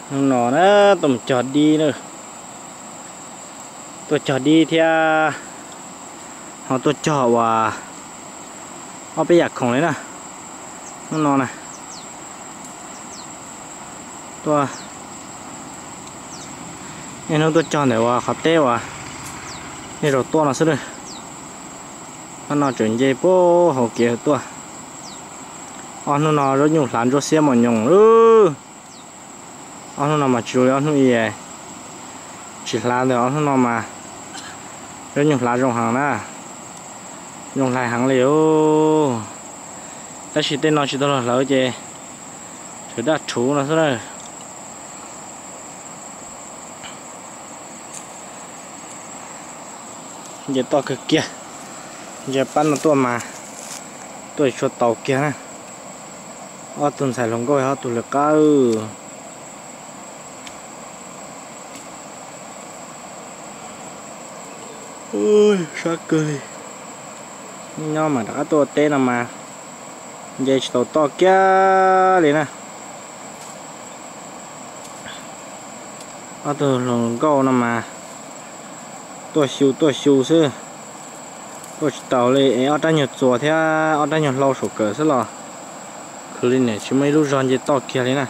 Hnub no na, tuaj mus cog dib na, tuaj cog dib thiab ho tuaj cog uas ob peb yam khoom li na. Hnub no na, tuaj, niaj hnub tuaj cog ntawm uas qhov teb uas niaj zaus tuaj no xwb na. Hnub no tseem nce puag hauv kev tuaj. Ob hnub no zaub nyuj hlav ntsuab xiab mos nyoos lawm. Ob hnub no mas tsis zoo li ob hnub i, tsis hlav ntawm ob hnub no mas zaub nyuj hlav zoo heev na, zoo hlais heev li. Tab sis tej no tsis tau los hlawv ces tseem daj rhuv no xwb na. Nce toj kawg kiag, nce pab no tuaj mas tuaj tsis tshua tau kiag na. Ob tug ntxhais hluas nkauj, ob tug lwm qab. Sab kawg li. Nyob mas rov qab tuaj ua teb no mas nce tsis tau toj kiag li na. Ob tug hluas nkauj no mas tuaj xyu tuaj xyu xwb, tuaj tsis taus li es ob rab nyuag txuas thiab ob rab nyuag hlau saum kawm xwb los khwv li nim tsis muaj ib lub zog nce toj kiag li na.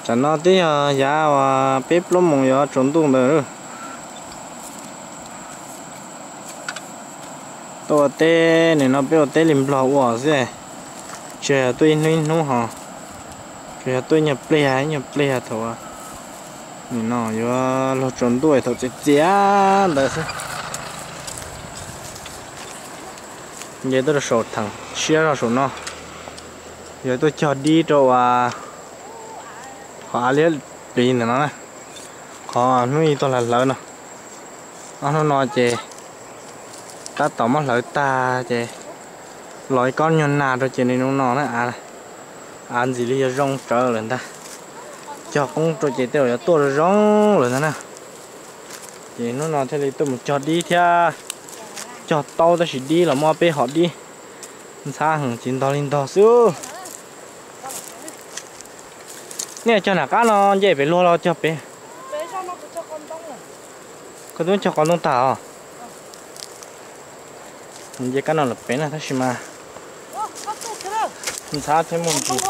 Tsam no twb yog yav uas peb plaub moos yuav tsaus ntuj ntawd. Tuaj ua teb nim no peb ua teb li Nplog ua xwb, tsis yog tuaj ib hnub ib hnub ho, tsuas yog tuaj ib nyuag pliag ib nyuag pliag thaum nim no yuav luag tsaus ntuj thaum txias txias ntawd xwb. Nce tuaj rau saum theem siab zog saum no, yog tuaj cog dib rau uas qhov av liab pliv ntawm no na, qhov hnub ib tuaj hlawv hlawv no. Ob hnub no ces tab tom muab hlawv tag ces los ib kob nyuag nag rau ces nim no no na, av ntxim li yog zoo tsawv lawm ntag. Cog qoob rau ces tej zaum yuav tuaj zoo zoo lawm ntag na. Ces hnub no thiaj li tuaj mus cog dib thiab, cog taub tab sis dib los muaj peb hom dib ntxhab heev ces ntog li ntog xwb. Nej cog nram qab no nce pem luag los cog pem? Koj twb cog qos ntoo tag os? Nce kab no lawm pem na tab sis mas ntxhab thiab muaj ntsis,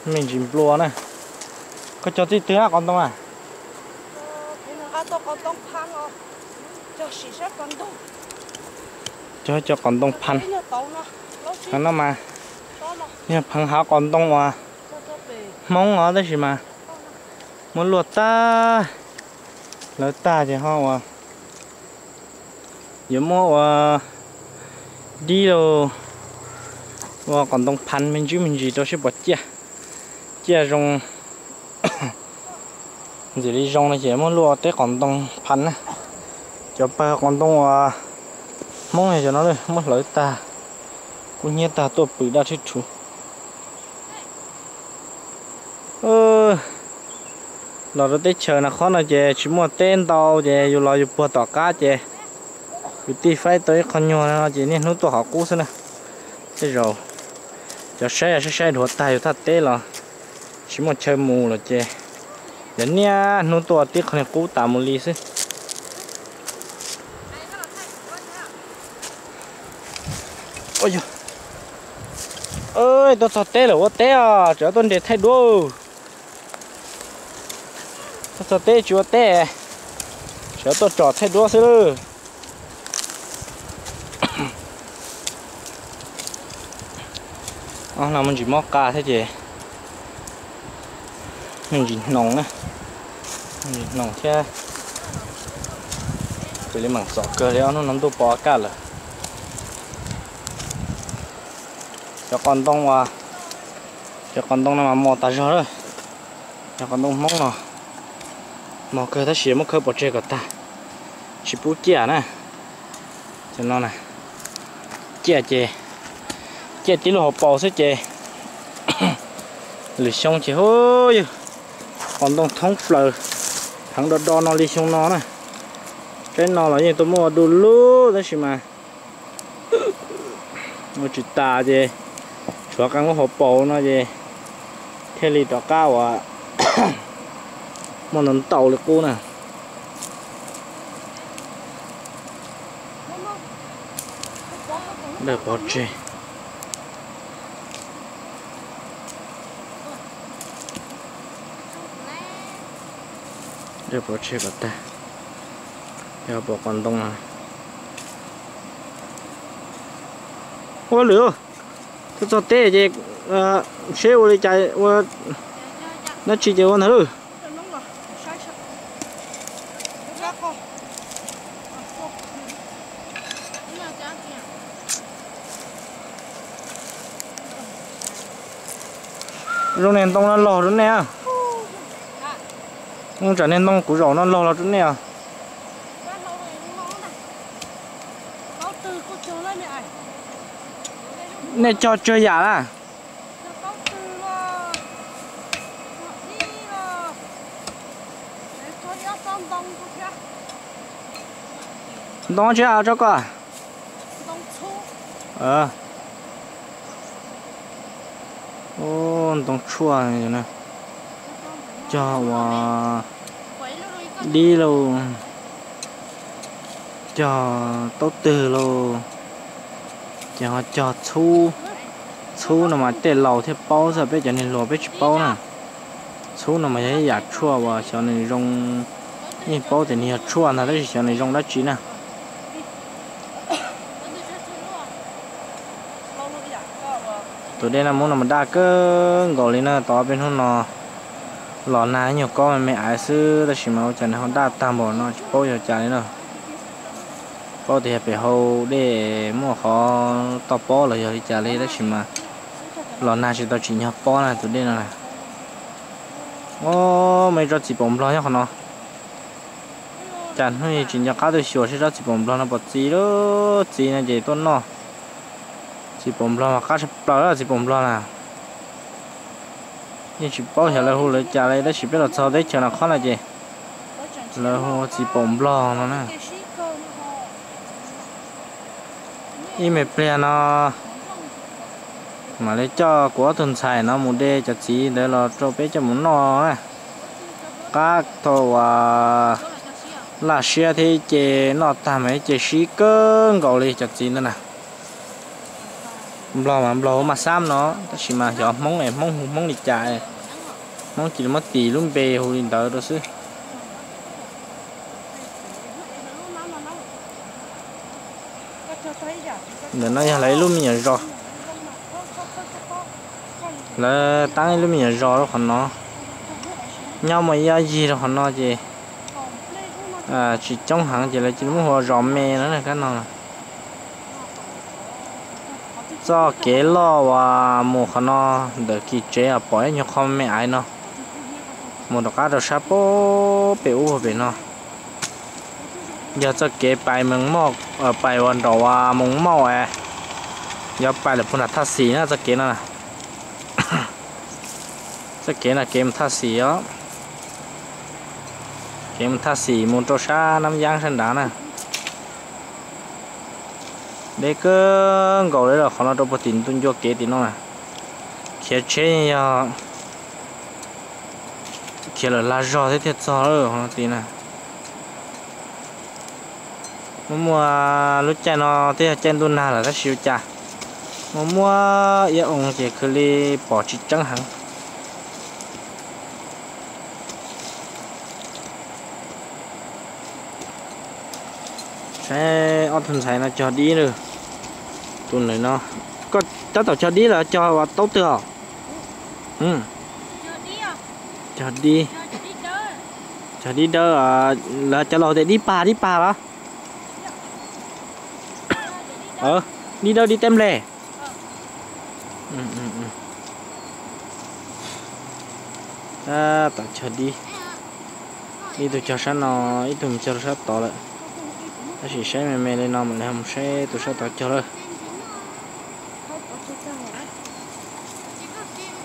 me ntsis nplua na. Koj cog txij twg qos ntoo a? Cog cov qos ntoo phan. Qhov no mas yog pheev hav qos ntoo uas Hmoob os tab sis mas muab luaj tag, hlawv tag ces ho ua, yuav muab ua dib los ua qos ntoo phan me ntsis me ntsis rau seb puas ciaj, ciaj zoo ntxim li zoo no ces muab luaj teb qos ntoo phan na. Cov pawg qos ntoo uas Hmoob yog cov no muab hlawv tag, kub hnyiab tag tuaj pwm daj rhib rhuv. Los rau teb chaws Naj Qhob no ces tsis muaj teb ntau ces yus los yus puag tom qab ces kwv tij faib tau ib qho nyuag no ces niaj hnub tuaj qhov qub xwb na. Tej zaum cov saib saib saib dhuav tag yus thaj teb los tsis muaj chaw mus lawm ces yog niaj hnub tuaj tib qho niag qub tas mus li xwb. Tuaj txog teb lawm ua teb os, tseem tuaj nres thaij duab. Tuaj txog teb tsis ua teb, tseem tuaj tsom thaij duab xwb lawm. Ob no muaj ntsis mob qa thiab ces me ntsis hnoos na, me ntsis hnoos thiab. Tus li meem txom kawg li ob hnub no ntuj pov kaj lawm. Cov qos ntoo, cov qos ntoo no mas mos tas zog lawm. Cov qos ntoo Hmoob no mos kawg tab sis muab khawb pov tseg kom tag, tsis pub ciaj na. Cov no na, ciaj ces ciaj tib lub hauv paus xwb ces lwm xyoo ces hu yog qos ntoo thoob plaws, pheev do do no li xyoo no na. Tsaib no los yeej tuaj muab ua du lug tab sis mas Ua tsis tas ces tshuav qee lub hauv paus no ces thiaj li rov qab uas muaj ntau ntau li qub na. Dawb pov tseg. Dawb pov tseg kom tag. Yog pom qos ntoo no. Ua lwm, tuaj txog teb ces seb ua li cas ua dab tsi ces ua ntawd lawm. Zoo niag ntoo no log rau nej. Tsam niag ntoo kuv zaum no log los rau nej os. Nej cog tsawg yam na? Ntoo tsi tso koj. Ntoo tshuaj, cog ua dib lauj, cog taub twg lauj, ces ho cog txhub. Txhub no mas tej laus thiaj paub xwb, peb cov niag hluas peb tsis paub na. Txhub no mas yog ib yam tshuaj uas xyov nws zoo, yeej paub tias nws yog tshuaj ntag tab sis xyov nws zoo dab tsi na. Tus dej no muab no mas daj kawg nkaus li na, tau ob peb hnub no los nag ib nyuag kob me me aiv xwb tab sis mas ua cas nws ho daj tag npaum no tsis paub yog cas li na. Paub tias yog pem hau dej muaj qhov toj pob los yog li cas li tab sis mas los nag tsis tau tsim nyog pob na tus dej no na. Muaj ib tsob txiv paum nplog nyob qhov no. Cas hnub tsis nco qab tuaj xyuas seb tsob txiv paum nplog no puas txi lawm, txi no ces tuaj noj. Txiv paum nplog mas qab tshaj plaws txiv paum nplog na. Yeej tsis paub xyov lawv hu lawv cas li tab sis peb los txog teb chaws no qhov no ces lawv hu txiv paum nplog no na. Ib me pliag no mam li coj kuv ob tug ntxhais no mus de cov txiv ntawd los rau peb coj mus noj na. Qab tau uas laj siab thiab ib ce noj tag mas ib ce sib kawg nkaus li cov txiv ntawd na. Nplog mas nplog hu mas xab no tab sis mas xyov Hmoob es Hmoob hu Hmoob li cas, Hmoob cia li muab tis lub npe hu li ntawd rau xwb. Ntawm no yog lawv ib lub me nyuam zos, lawv tab ib lub me nyuam zos rau qhov no. Nyob muaj ib ob yig rau qhov no ces tsis coob heev ces lawv cia li muab hu ua zos me no kab no. Txoj kev loj uas mus qhov no ntawm kis tsev pom ib nyuag qho me aiv no mus rov qab rau sab pem ub pem no. Yog txoj kev pais Moos Mauj, pais ua nraum Moos Mauj es, yog pais lawm puag nram Thaj Xim na txoj kev no. Txoj kev no kev mus Thaj Xim os. Kev mus Thaj Xim mus rau sab Nab Yeeb sab nrad na. Deb kawg nkaus li los qhov no rau puag tim ntu ncua kev tim no na. Khiav tsheb yog khiav lawm lag zog thiab thiaj txog lawm qhov no tid na. Muaj muaj lub caij no twb yog caij ntuj nag lawm tab sis ua cas muaj muaj iab oo ces khwv li pom tsis tseeb heev. Saib ob tug ntxhais no cog dib lawm. Tus ntawm no, koj tab tom cog dib los cog ua taub twg os? Cog dib, cog dib dawb, lawv cov laus tias dib pag dib pag los? Dib dawb dib teb nplej. Tab tom cog dib, ib tug cog sab no, ib tug mus cog sab tod lawm. Tab sis saib me me li no mam li mus saib tus sab tod cog lawm.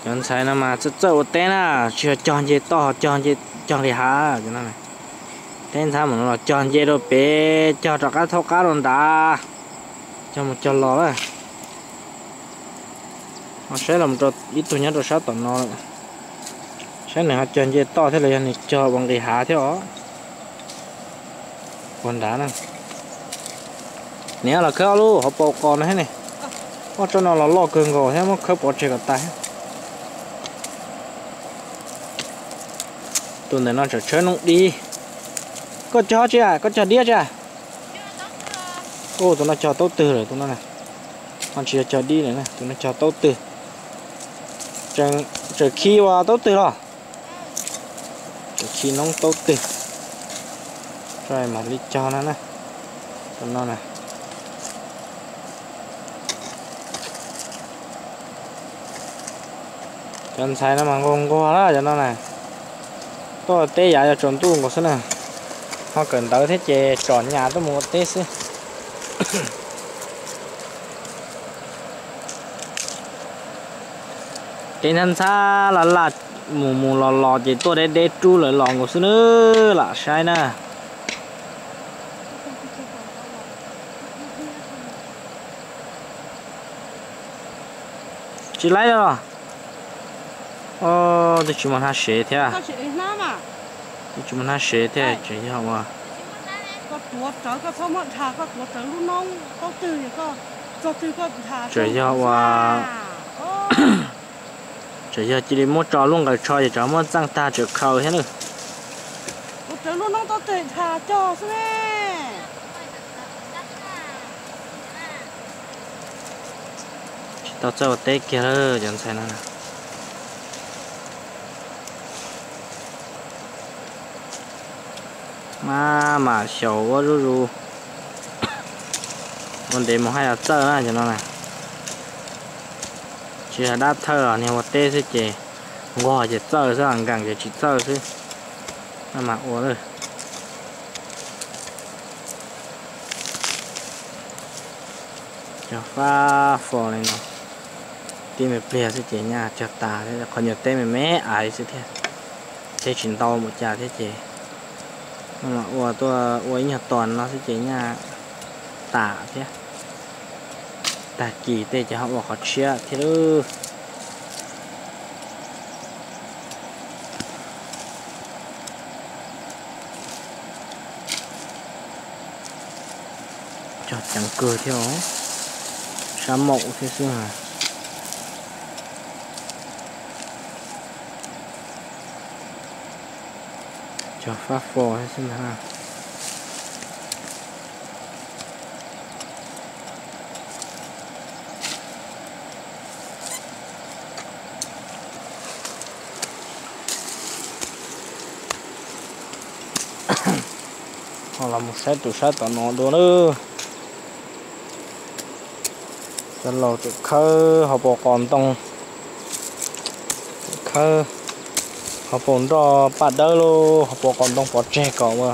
Cov ntxhais no mas txawj txawj ua teb na, tsis yog cog nce toj, cog nce, cog nqis hav. Teb ntxhab mam no los cog nce rau pem, cog rov qab thaub qab rau nrad. Cog mus cog los lawm. Ho saib los rau ib tug nyob rau sab tom no lawm. Saib nws ho cog nce toj thiab los yog nws cog ua nqis hav thiab os. Puag nrad na. Niam, los khawb ob lub hauv paus qos no thiab ne. Ob tsob no los loj kawg nkaus thiab, muab khawb pov tseg kom tas thiab. Tus ntawm no tseem tshawb noob dib. Koj cog tsi? Koj cog diab tsi? Tus no cog taub twg lawm tus no na. Ho tsis yog cog dib lawm, tus no cog taub twg. Tseem khi ua taub twg los? Tseem khi noob taub twg. Tso mam li cog no na. Tus no na. Cov ntxhais no mas nquag nquag lawm cov no na. Tuaj teb yav yuav tsaus ntuj nkaus xwb na. Ho kawm ntawv thiab ces tsom nyas tuaj mus ua teb xwb. Kev ntxhab ntxhab laj laj mus mus los los ces tuaj deb deb rub lawv los nkaus xwb na. Lam saib na. Tsis laib los? Twb tsis muaj hnab sev thiab. Twb tsis muaj hnab sev thiab, tseem yog ua, tseem yog ua, tseem yog cia li muab tso lub nqaws tsho ces tsam muab txeej tag tseem khaws thiab na. Tsis tau txawj ua teb kiag lawm cov ntxhais no. Maj mam xyaum ua zuj zus. Ua ntev mus haj yam txawj na cov no na. Tsis hais dab thawj os, niag ua teb xwb ces nquag ces txawj xwb, nkees ces tsis txawj xwb. Maj mam ua lawm. Cog fab fo li no. Tib me pliag xwb ces nyaj cog tas thiab, qhov nyuag teb me me aiv xwb thiab. Teb tsis ntau npaum cas thiab ces maj mam ua tuaj ua ib nyuag tos no xwb ces nyaj tas thiab. Tag kis tej ces ho ua qhov tshiab thiab lauj. Cog ceev kawg thiab os, sab maum thiab xwb. Cog fab fo thiab xwb ntag. Ho los mus saib tus sab tom no dua na. Cov laus tseem khawb hauv paus qos ntoo, khawb hauv paus nroj paj dawb lauj, hauv paus qos ntoo pov tseg kom ua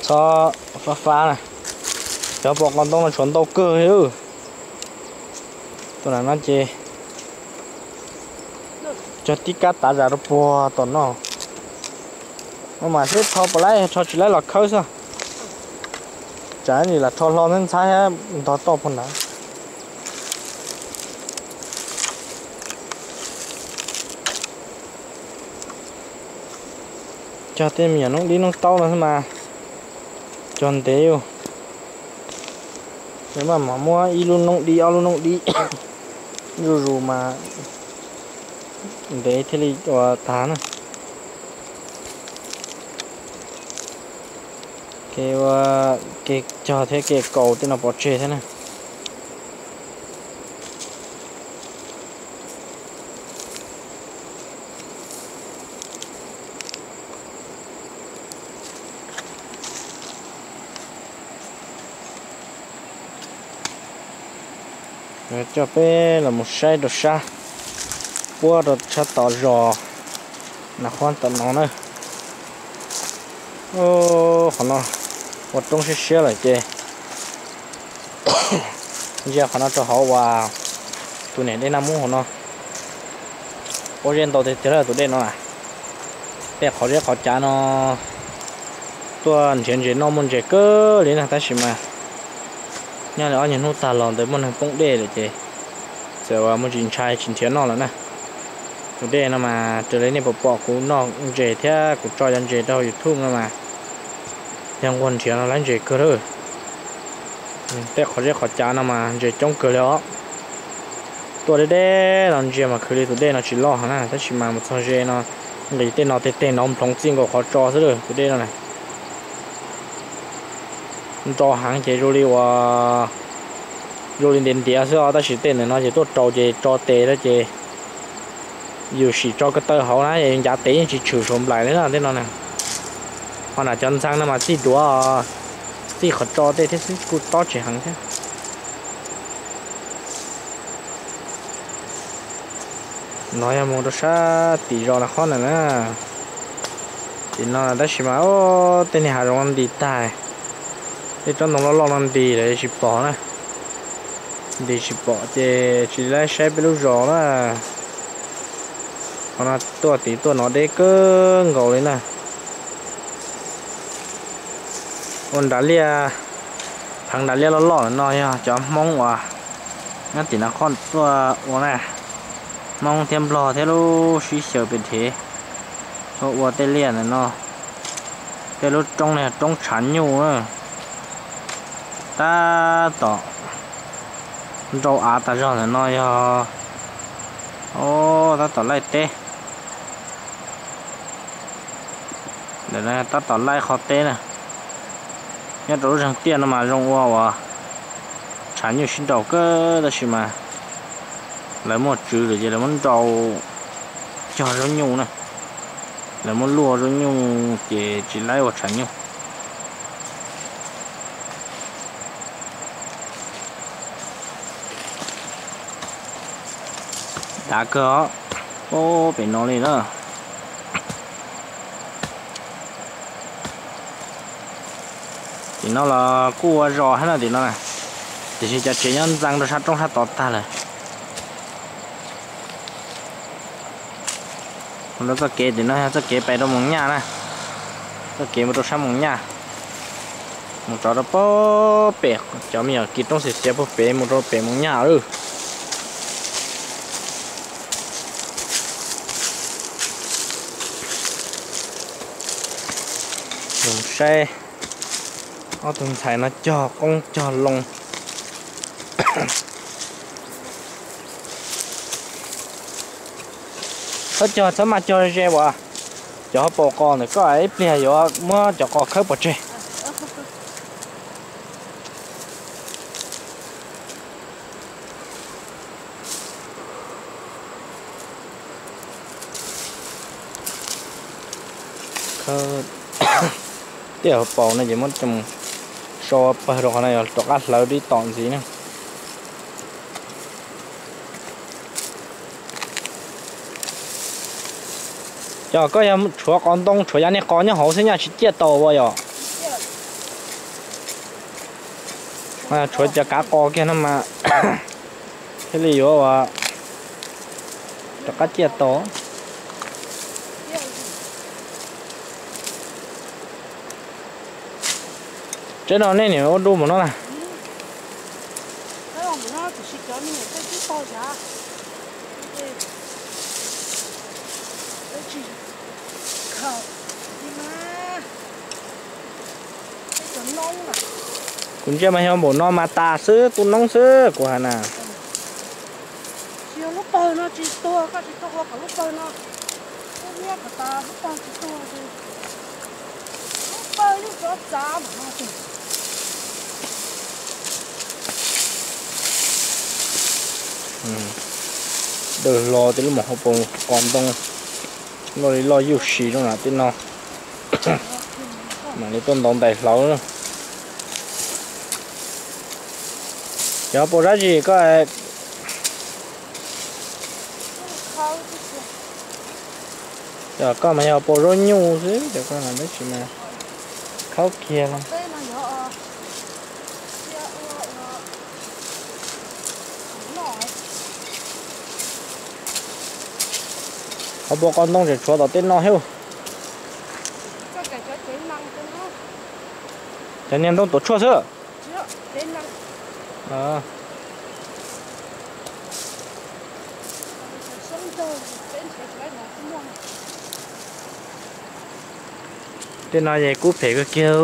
txhob fab fab na. Cov hauv paus qos ntoo no tshuav ntau kawg li. Tus no ces cog tib kab tav zam rau puag tom no. No mas seb rho puas laib, rho tsis laib los khawb xwb. Tsam nim lam rho hlo ntxhab ntxhab ntog toj puag nrad. Cog tej me nyuam noob dib noob taub no xwb mas cog ntev. Maj mam muab ib lub noob dib ob lub noob dib zuj zus mas ntev thiaj li ua tag na. Kev ua, kev cog thiab kev kaus tej no pov tseg thiab na. Coj peb los mus saib rau sab puab rau sab tom zos Nas Khuab tom no na. Qhov no ua roob siab siab lawm ces ntsia qhov no rau hauv uas tus niam dej Naj Mub hauv no. Pob zeb ntau tiag tiag lawm tus dej no. Tej qhov zeb qhov cav no tuaj nrhiav ntses noj muaj ntses kawg li na, tab sis mas Nyob li ob nyuag hnub tag los ntawd muaj neeg poob dej lawm ces txawm uas muaj tsis ntshai tsis nrhiav noj lawm na. Tus dej no mas raws li nej pom pom kuv noj ntses thiab kuv tso cov ntses rau YouTube no mas yog nquag nrhiav no lawv ntses kawg lawm. Tej qhov zeb qhov cav no mas ntses coob kawg li os. Tuaj deb deb no ntsia mas khwv li tus dej no tsis loj heev na, tab sis mas mus txog ze no nqis tej no tej teg no nploov txij nkaus qhov tso xwb lawm tus dej no na. Nro heev ces zoo li uas zoo li ntiav ntiav xwb os, tab sis tej ntawm no ces tuaj rau ces tso tes lawm ces yus sim tso ko taw hauv na, yus ncav tes yeej tsis tshwm saum nplaim li na tej no na. Ho na cov ntxeev no mas txij duav, txij qhov tso tej thiab xwb kuj tob tsis heev thiab. No yog mus rau sab tim zos no qhov na na. Tim no tab sis mas tej niag hav zoov no ntis tag, tej tsob ntoo loj loj no ntis lawm tsis pom na. Ntis tsis pom ces tsis laib saib peb lub zos na. Qhov no tuaj tim tuaj no deb kawg nkaus li na. Ua nram liaj, pheev nram liaj loj loj no yog cov Hmoob uas nyob tim no qhov tuaj ua na. Hmoob thiab Nplog thiab lub sib xyaw pem dhev tuaj ua tej liaj ntawm no. Tej lub roob no yog roob tshav nyuj na. Tab tom nrau av tas zog ntawm no yog, o, tab tom laij teb. Ntawm no tab tom laij qhov teb na. Nyob rau lub zeeg tiaj no mas zoo ua uas tshav nyuj sib nraus kawg tab sis mas lawv muaj tswv lawm ces lawv muab nrau cog zaub nyuj na. Lawv muab luaj zaub nyuj ces tsis laib ua tshav nyuj. Dav kawg os. Pem no li na. Tim no los kuj ua zos thiab na tim no na, tiam sis cov tsev nyob ntxeev rau sab roob sab tod tag lawm. Mus rau txoj kev tim no yog txoj kev pem rau Moos Nyaj na, txoj kev mus rau sab Moos Nyaj, mus rov rau pem, cov me nyuam kis roob xiav xiav puag pem mus rau pem Moos Nyaj lawm. Zoo saib ob tug ntxhais no cog qoob cog loo. Txhob cog, txhob maj cog ze as, cov hauv paus qos ntawm koj ib pliag yuav muab cov qos khawb pov tseg. Tej hauv paus no ces muab coj mus so pawg rau qhov no yog rov qab hlawv dib tom ntxiv na. Cov koj yog tshuav qos ntoo tshuav yav niag qos nyob hauv xwb nyaj tsis ciaj tau ua yom? Tshuav cov kav qos kiag no mas thiaj li yuav ua rov qab ciaj tau. Tsev no nej niam ua du mus no na. Kuv ntsia mas yog npaum no mas tas xwb, tu noob xwb kuv hais na. Daws hlo tej lub maum hauv paus qos ntoo, loj li loj yuj si rau na tej no. Mam li tuaj ntaus ntais hlawv. Cov hauv paus dab tsi koj? Cov koj mas yog hauv paus zaub nyuj xwb, cov koj tab sis mas khaub kiag li. Hauv paus qos ntoo tseem tshuav tom tej no thiab. Cov niag ntoo tuav tshuaj xwb. Tej no ces kub phem kawg kiag.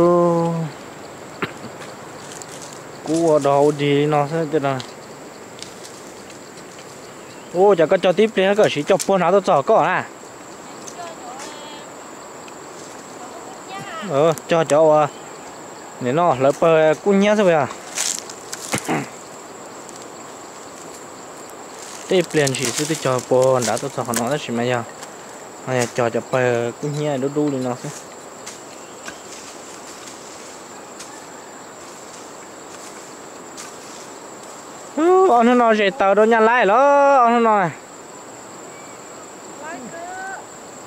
Kub ua dog ua dig li no xwb tej no. Ua cas koj cog tib pliag koj siv cog puag nrad tuaj txog koj na? Cog cov uas nim no hlawv pawg kub hnyiab xwb puas yog? Tib pliag ntshis xwb twb cog puag nrad tuaj txog qhov no tab sis mas yog, yog cog cov pawg kub hnyiab dub dub li no xwb. Ob hnub no zes taws rau Nyab Laj los ob hnub no.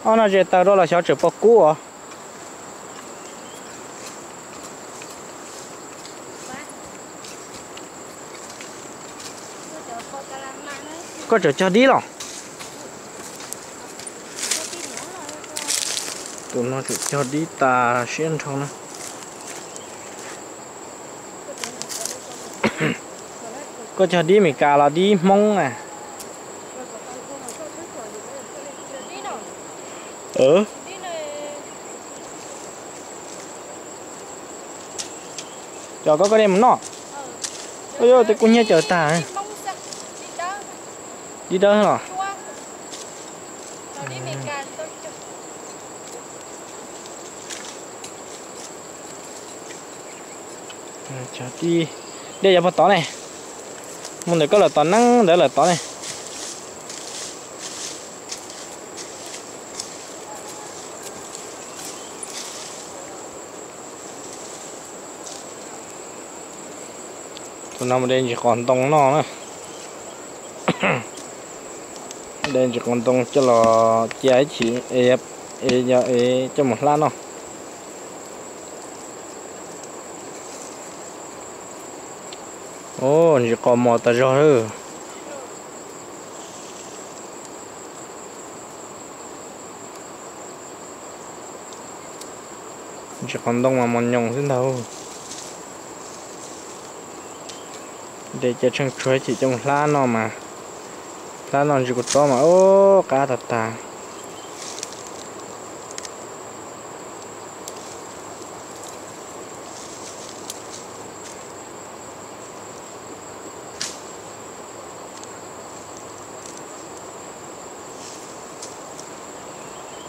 Ob no zes taws rau los xyov tseem pom kub os. Koj tseem cog dib los? Tus no tseem cog dib tas siab nrho na. Koj cog dib Meskas los dib Hmoob na? Cov koj koj de mus noj. Ua tej kub hnyiab caws tag. Dib dawb los. Dej yuav puag tod ne. Mus ntawm koj lawm tom neeb ntawd lawm tod ne. Tus no mus de ntsis qos ntoo noj na. De ntsis qos ntoo coj los cia ib chim es yog es coj mus hlab noj. Ntsis qos mos tas zog lawm. Ntsis qos ntoo mas mos nyoos xwb ntag. De cia tsheej tsuag ib chim coj mus hlab noj mas, hlab noj ntsis kua txob mas ub qab tag tag.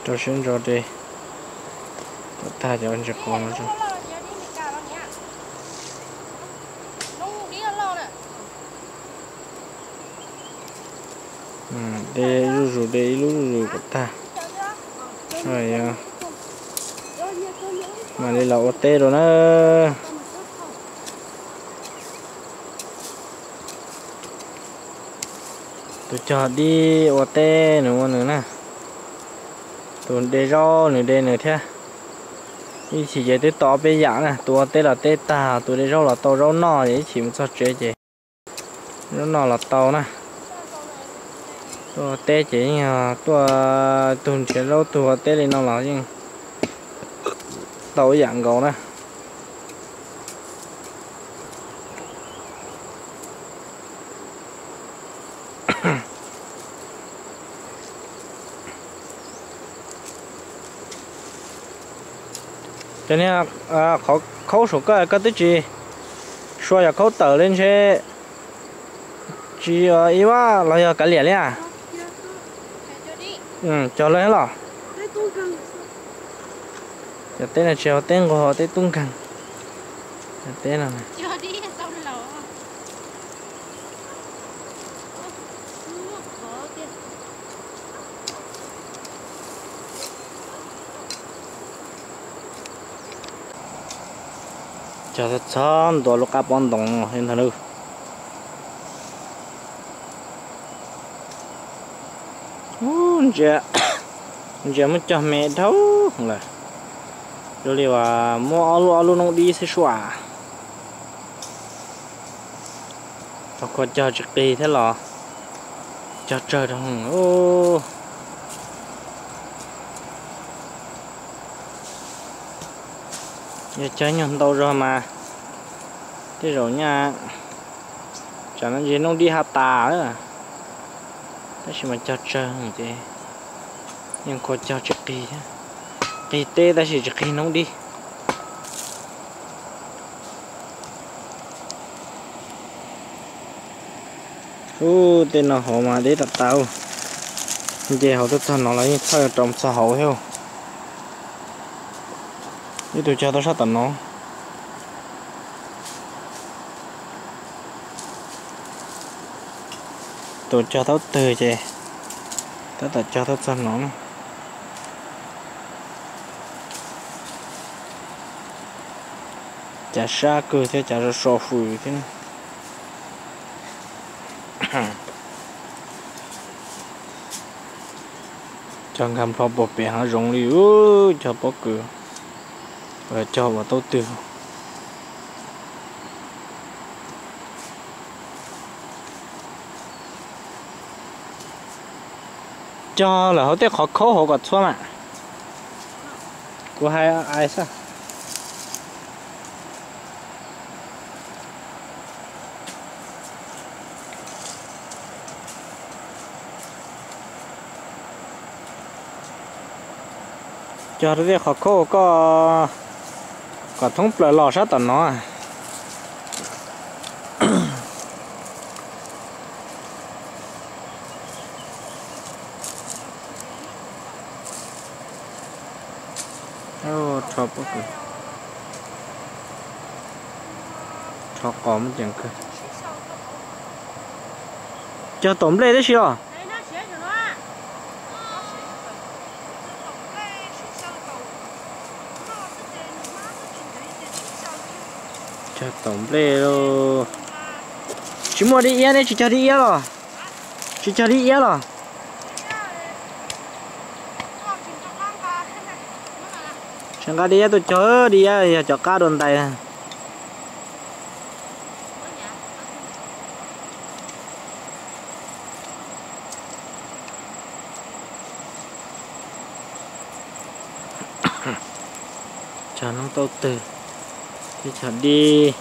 Rau siab ntso de kom tag cov ntsis qos no tso. De zuj zus, de ib lub zuj zus kom tag. Mam li los ua teb rau na. Tus cog dib ua teb nws ua nws na. Tus de zaub nws de nws thiab. Ib chim ces twb tau peb yam na, tus ua teb los teb tag, tus de zaub los tau zaub noj, ces ib chim mus txog tsev ces zaub noj los tau na. Tuaj ua teb ces yeej yog tuaj, tug nrhiav zaub tug ua teb li no los yeej tau ib yam nkaus na. Cov niag qhov khaub saum koj, koj twb tsis sua yog khaub tawm li ntshe tsis ib vab los yog kav liam li a? Cog lawm los? Cov teb no tsis yog teb nquag, teb tub nkeeg. Cov teb no cog txhob ntua lub qab pob ntoo li ntag lauj. Ntsia, ntsia muab cog me dhau lawm. Zoo li uas muab ob lub ob lub noob dib xwb sua. Thaum koj cog tsis qis thiab los cog tsawg rau. Yog cog nyuag ntau zog mas tej zaum nyaj Tsam no ntshe noob dib hab tas lawm, tab sis mas cog tsawg ces yeej kua cog tsis qig, qig teb tab sis tsis qig noob dib. Ub, tej no hauv mas deb tas tas, nce hauv tuaj txog no los yeej txhawj rau txog hauv thiab. Ib tug cog tuaj sab tom no. Tus cog thaub twg ces tab tom cog tuaj txog no na. Cav sab kawg thiab cav so so fws thiab. Cog nkag nplho puag pem hav zoov li, cog pob kws, cog ua thaub twg. Cog lawm hauv tej qhov khaub hauv kom txhua mas. Kuv hais xwb. Cog rau tej qhov khaub koj kom thoob plaws los sab tom no. Rho pob kws, rho qos muaj ceem kawg. Cog taum nplej tib si los? Cog taum nplej lauj. Tsis muaj dib iab ne, tsis cog dib iab los? Tsis cog dib iab los? Tsis nqa dib iab tuaj cog, dib iab yog cov qab dua ntais. Cog noob thaub twg thiab cog dib.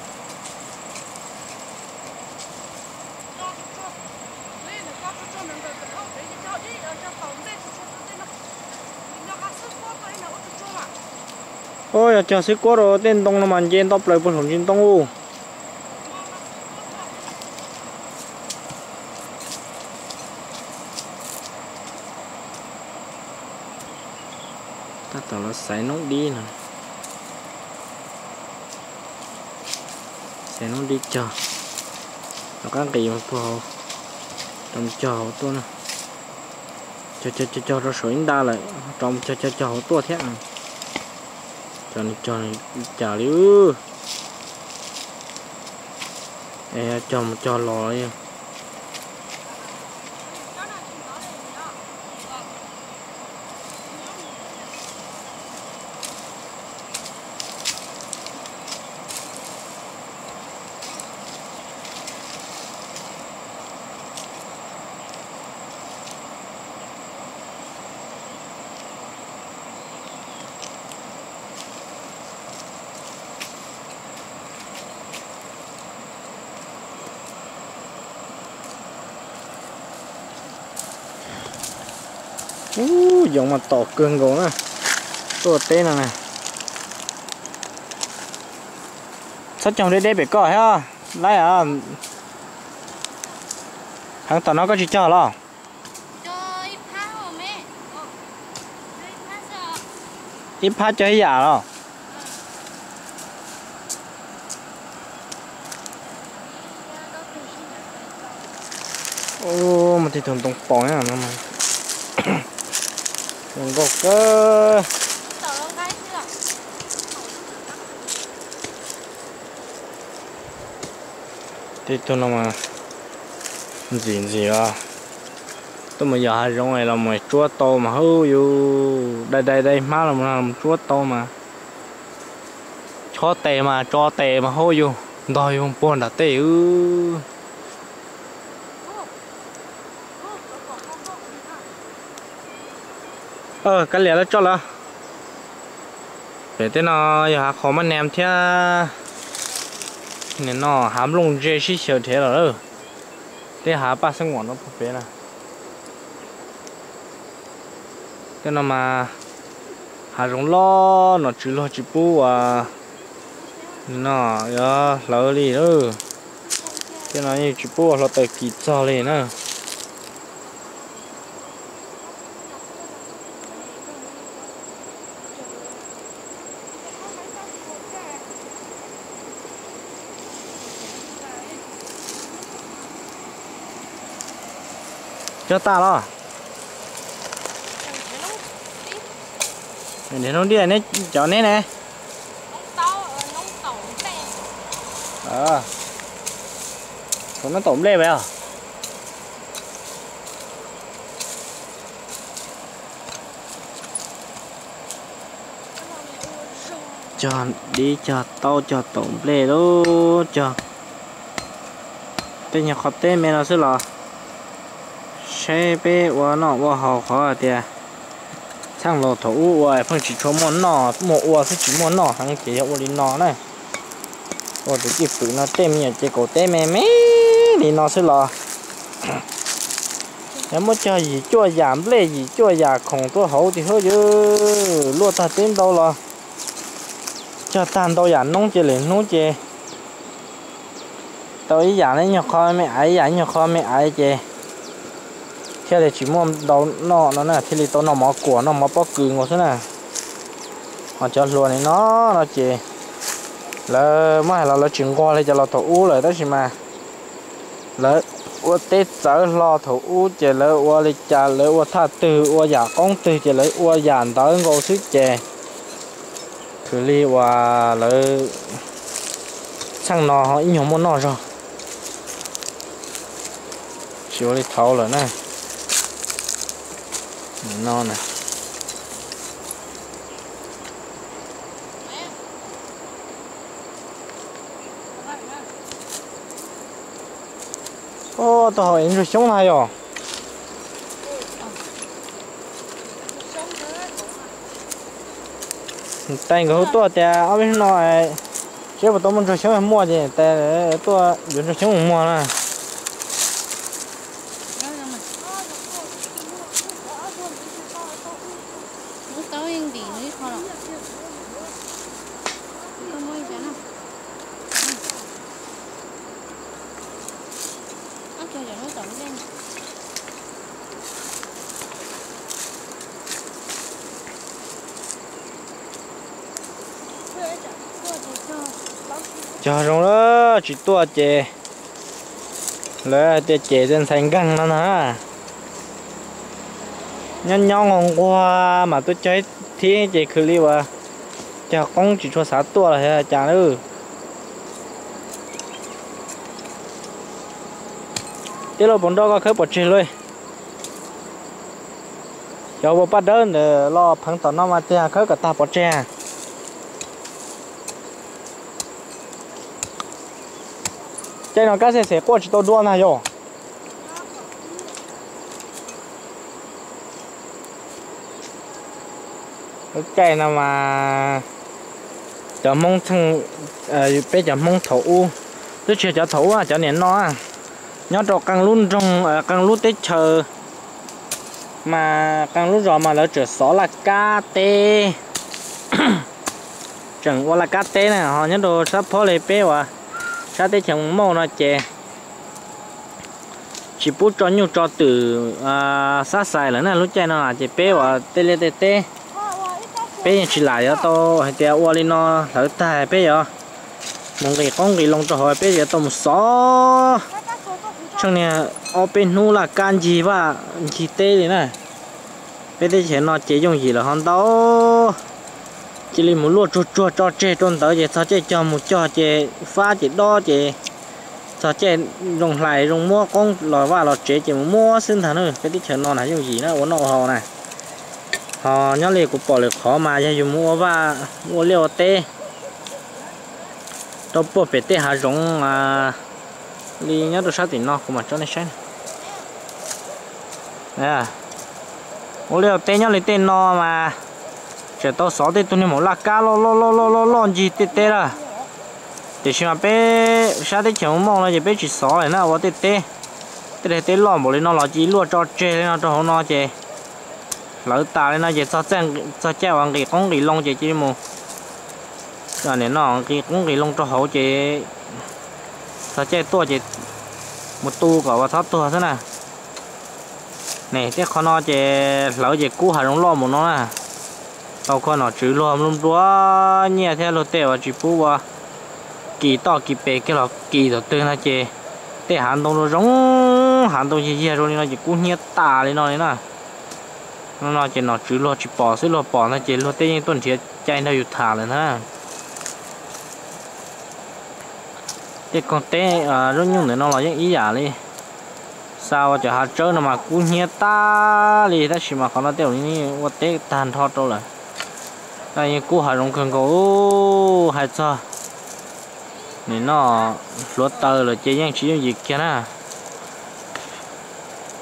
Ub, yog cog xwb kuab rau tej ntoo no mas nce ntau plaws puag saum ntsis ntoo ub. Tab tom los xaiv noob dib no. Xaiv noob dib cog, rov qab nqis mus puag hauv, rau cog hauv tuaj na. Cog cog cog rau saum ib nta lawm, rov cog cog cog hauv tuaj thiab. Cog li cas li. Es cog mus cog los li. Ub, yoov mas tom kawg nkaus na. Tuaj teb no na. Txhob cog deb deb pem koj thiab, laib. Heev tom no koj tsis cog los? Ib phab cog ib yam los? Ub, muaj tej tug ntoo pos no, zoo nkauj kawg. Tej tug no mas ntxim ntxim os. Tuaj mus yos hav zoov los mus tsuab tau mas hauj yus, dai dai dai hmab los mus tsuab tau mas. Chob tes mas tso tes mas hauj yus, ntog yus puag nram tej. Kav liam lawv tso lawm. Pem tej no yog hav qhov mab nees thiab. Nim no hav nplooj ntse sib xyaw rhev los lawm. Tej hav paj xeeb muam no puag pem na. Tej no mas hav zoov loj, nom tswv luag tsis pub uas no yuav hlawv li. Tej no yeej tsis pub ua hluav taws kis txog li na. Cog tas los? Niam hnub diaj neb cov neb ne. Thaum no taum nplej vas os. Cog dib cog taub cog taum nplej lub cog tej nyuag qhov teb me no xwb los saib peb ua noj ua haus qhov tias txheej laus thaum ub ua pheej tsis tshua muaj noj, muaj ua xwb tsis muaj noj heev ces yog ua li no na. Ua tus cwj pwm no tej me nyuam ces kaum teb me me li no xwb los yog muab cog yim cuaj yam nplej yim cuaj yam khoom tuaj hauv tiag hwb, luaj tag teb ntau los cog tag ntau yam noob ces lwm hnub ces tau ib yam ib nyuag qho me aiv, ib yam ib nyuag qho me aiv ces thiaj li tsis muaj ntau noj no na, thiaj li tau noj mov kuam noj mov pob kws nkaus xwb na. Ho cov hluas nim no no ces lawv muab hais los lawv tsis nquag li cov laus thaum ub lawm tab sis mas lawv ua teb txawv hlo thaum ub ces lawv ua li cas lawv ua thaj twg ua yam qoob twg ces lawv ua yam ntawd nkaus xwb ces khwv li uas lawv txheej no ib nyuag muaj noj zog tsis ua li thaud lawm na. No na. Ua tau hauv ntsuag xyoob na yom. Tais nkawd hu tuaj tias ob peb hnub no seb puas tau muaj ntsuag xyoob muaj ces tais tuaj yuav ntsuag xyoob mus muag na. Cog zoo lawm tsis tuaj ces lawv tias ces ntxhais nkeeg no na. Nyob nyob nquag nquag mas tuaj cog ib thib ces khwv li uas cog qoob tsis tshua xav tuaj los cas lawm. Tij laug Pov Nroj koj khawb pov tseg lauj. Cov ua paj dawb ntawd los pheev tom no mas tiag khawb kom tag pov tseg. Caij no kab xej xeem quaj tsis tau dua ntag yom. Lub caij no mas cov Hmoob txheej, peb cov Hmoob thaum ub, twb tsis yog cov thaum ub, cov niam no nyob rau qee lub nroog, qee lub teb chaws mas qee lub zos mas lawv tseem xov laj kab teb, tseem ua laj kab teb na. Ho nyob rau sab phob li peb uas sab teb chaws Moos Mauj no ces tsis pub tso nyuj tso twm xab xais lawm na. Lub caij no ces peb uas tej liaj tej teb peb yeej tsis lam yuav tau hais tias ua li no hlawv tag peb yuav mus nqis qoob nqis loo rau hauv, peb yuav tau mus xov tsheej niag ob peb hnub laj kab ncig vaj ncig teb li na. Peb teb chaws no ces yooj yim lawm ho ntau. Cia li mus luaj tsuag tsuag tso tseg rau ntawd ces txog caij cog mus cog ces fab ces dob ces txog caij zoo hlais zoo muab qoob los vaj los tsev ces mus muab xwb ntag na. Peb teb chaws no na yooj yim na ua noj ua haus na. Ho nyob li kuv pom lwm qhov mas yog yus mus ua vaj ua liaj ua teb rau puag pem tej hav zoov li nyob rau sab tim no kuv mam tso nej saib. Ua liaj ua teb nyob li tej no mas tseem tau xov tej tug niag maum laj kab loj loj loj loj loj ncig tej teb lawm. Tiam sis mas peb sab teb chaws Moos Mauj no ces peb tsis xov lawm na, ua tej teb Tej daim teb loj npaum li no los cia li luaj tso tseg li no rau hauv no ces hlawv tas li no ces txog caij uas nqis qoob nqis loo ces cia li mus, nim no nqis qoob nqis loo rau hauv ces txog caij tuaj ces mus tu kom uas txhob tuag xwb na. Ne, tej qhov no ces hlawv ces kub hav zoov loj mus no na. Tau koj nom tswv luag nplua nplua nyiaj thiab luag tej uas tsis pub ua kis toj kis pes kiag los kis thaum twg no ces tej hav ntoo zoo zoo, hav ntoo yag yag zoo li no ces kub hnyiab tas li no li na. No no ces nom tswv luag tsis pom xwb, luag pom no ces luag tej yeej tuaj nrhiav cai nrog yus tham lawm ntag. Tej koog teb zaub nyuj ntawm no los yeej ib yam li. Xa ua cov hav tsawb no mas kub hnyiab tas li tab sis mas qhov no tej zaum ua teb tag nrho rau lawm. Yeej kub hav zoov kawg nkaus. Hais txog nim no hluav taws lawm ces yeej tsis yooj yim kiag na.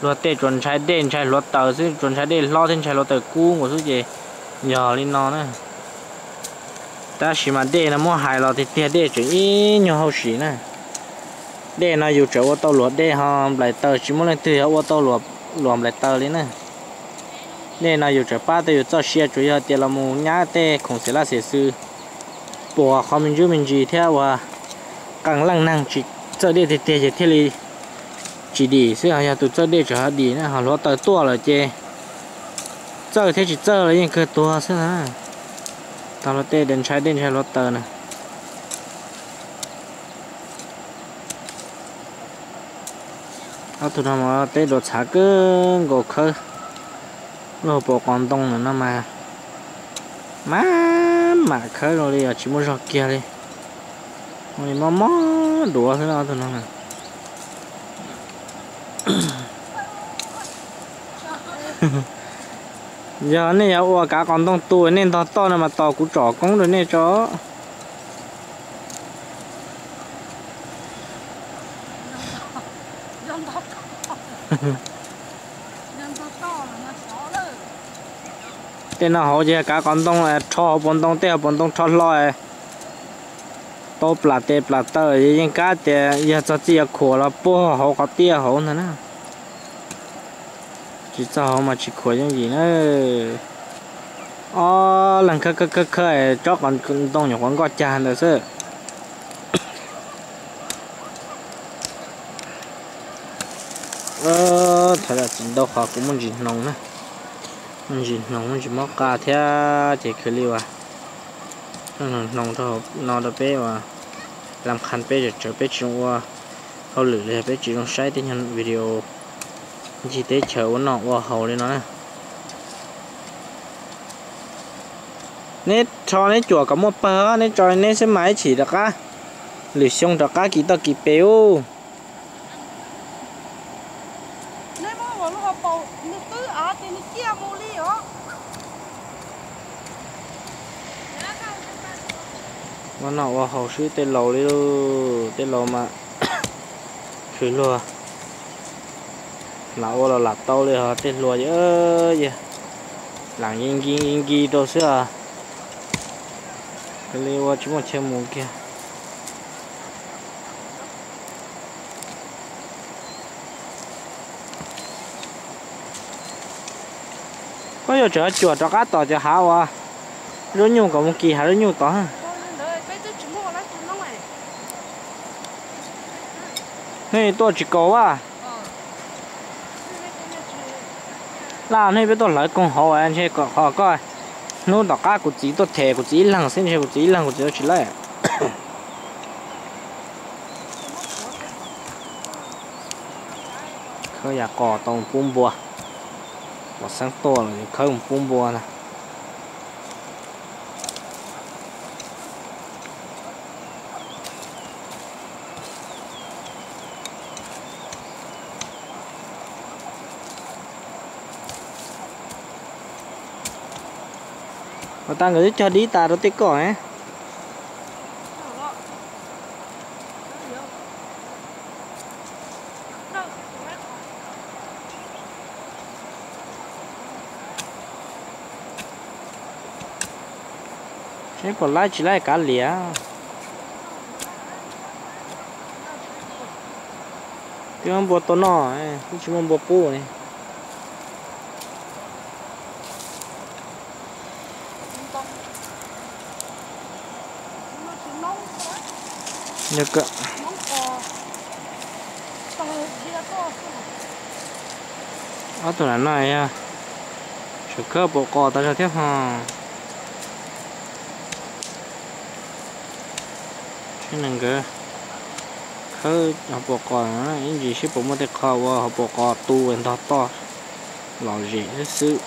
Luag tej tsuas ntshai dej ntshai hluav taws xwb, tsuas ntshai dej hlob thiab ntshai hluav taws kub nkaus xwb ces yog li no na. Tab sis mas dej no muab hais los tiag tiag dej tseem ib nyuag hauj sim na. Dej no yus tseem ua tau luam dej ho nplaim taws, tsis muaj leej twg yog ua tau luam nplaim taws li na. Dej no yus tseem pab tau yus txoj sia, tsuas yog tias los mus nyab tej khoom xiam laj xiam xwm, puas qhov me ntsuj me ntsis thiab uas qee leej neeg tsis txawj dej tiag tiag ces thiaj li tsis dim xwb, yog tus txawj dej tseem ho dim na. Ho hluav taws tuaj lawm ces txawj thiab tsis txawj los yeej kawg tuag xwb na. Tau luag tej ntshai dej ntshai hluav taws na. Ob tug no mas teb dua txhav kawg nkaus khawb. Lub hauv paus qos ntoo no mas maj mam khawb zoo li tsis muaj zog kiag li. Ua li mob mob duav xwb na ob tug no. Yog nej yog ua kav qos ntoo tu nej ntog toj no mas tos kuv tsom koob rau nej tso. Tej no hauv ces kav qos ntoo rho hauv paus ntoo, tej hauv paus ntoo rho hlo, tau plam tes plam taw, yeej kab tias yog txog txij yuav khuam los puag hauv qhov tiaj hauv ntag na. Tsis txog hauv mas tsis khuam yooj yim na. Ob leeg khawb khawb khawb khawb tsob qos ntoo nyuam qhuav nkoj cag ntawd xwb. Thov zam txim ntau qhov kuv muaj ntsis hnoos na, muaj ntsis hnoos muaj ntsis mob qa thiab ces khwv li uas hnoos no rau peb uas lam qha peb tsawv peb tsis zoo ua hauj lwm los yog peb tsis zoo saib tej nyuag video ncig teb chaws ua noj ua haus li no na. Neb rho neb cuam kom muaj pawg, neb tso neb xwb mas ib chim rov qab, lwm xyoo rov qab kis toj kis pes ub. Ua noj ua haus swb tej laus li, tej laus mas khwv luag, lam ua los lam tau li, ho tej hluas yog lam nkis nkis nkis rau xwb os. Li ua tsis muaj chaw mus kiag. Koj yuav tseem cuam rov qab tom cov hav uas zaub nyuj kom mus kis hav zaub nyuj tod. Nej tuaj tsis kaus a. Laj nej peb tuaj hlawv koog hauv ntshe kom qhov koj hnub tom qab kuv txiv tuaj them kuv txiv ib leeg xwb, ntshe kuv txiv ib leeg kuv txiv tsis laij. Khawb yam qos tau pub npua, pom xeeb tuaj los khawb mus pub npua ntag. Ua tas nkawd twb cog dib tas rau tej koj ne. Seb puas laib tsis laib kav liam. Tsis muaj npua tua noj, tsis muaj npua pub li. Yog, ob tug no no yog sawv khawb pua qos tas zog thiab ho. Seb nkawd khawb hauv paus qos, ib ntsis seb puas muaj tej qho ua hauv paus qos tu ntog toj lom zem xwb xwb.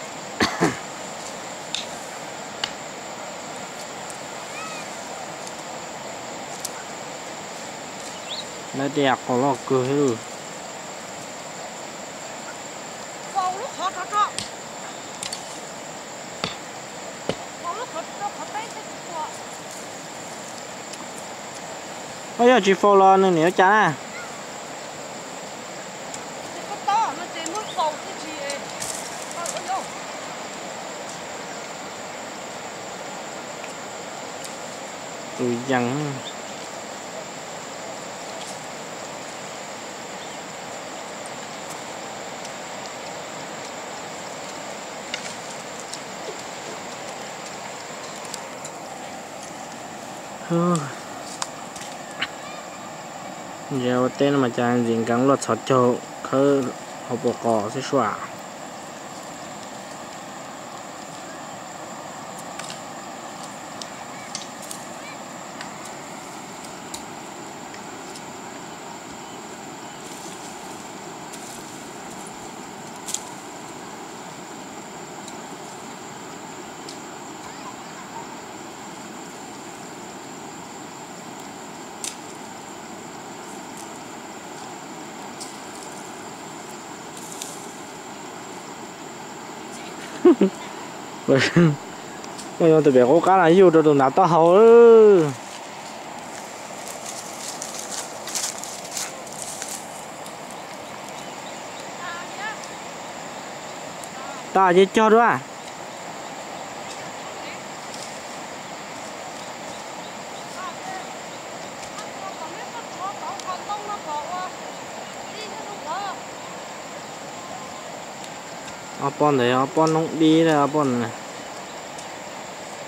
Lawv tej yam qos loj kawg thiab. Yog tsis faus los nws niam ua cas na? Tus yees. Ntsia ua teb no mas cas ntxim nkees luaj txhos caug khawb hauv paus qos xwb sua. Mus tus pem qub qab no yug rau tus ntav taub hau. Tas ces cog dua. Ob pob ntawd ob pob noob dib, ob pob no,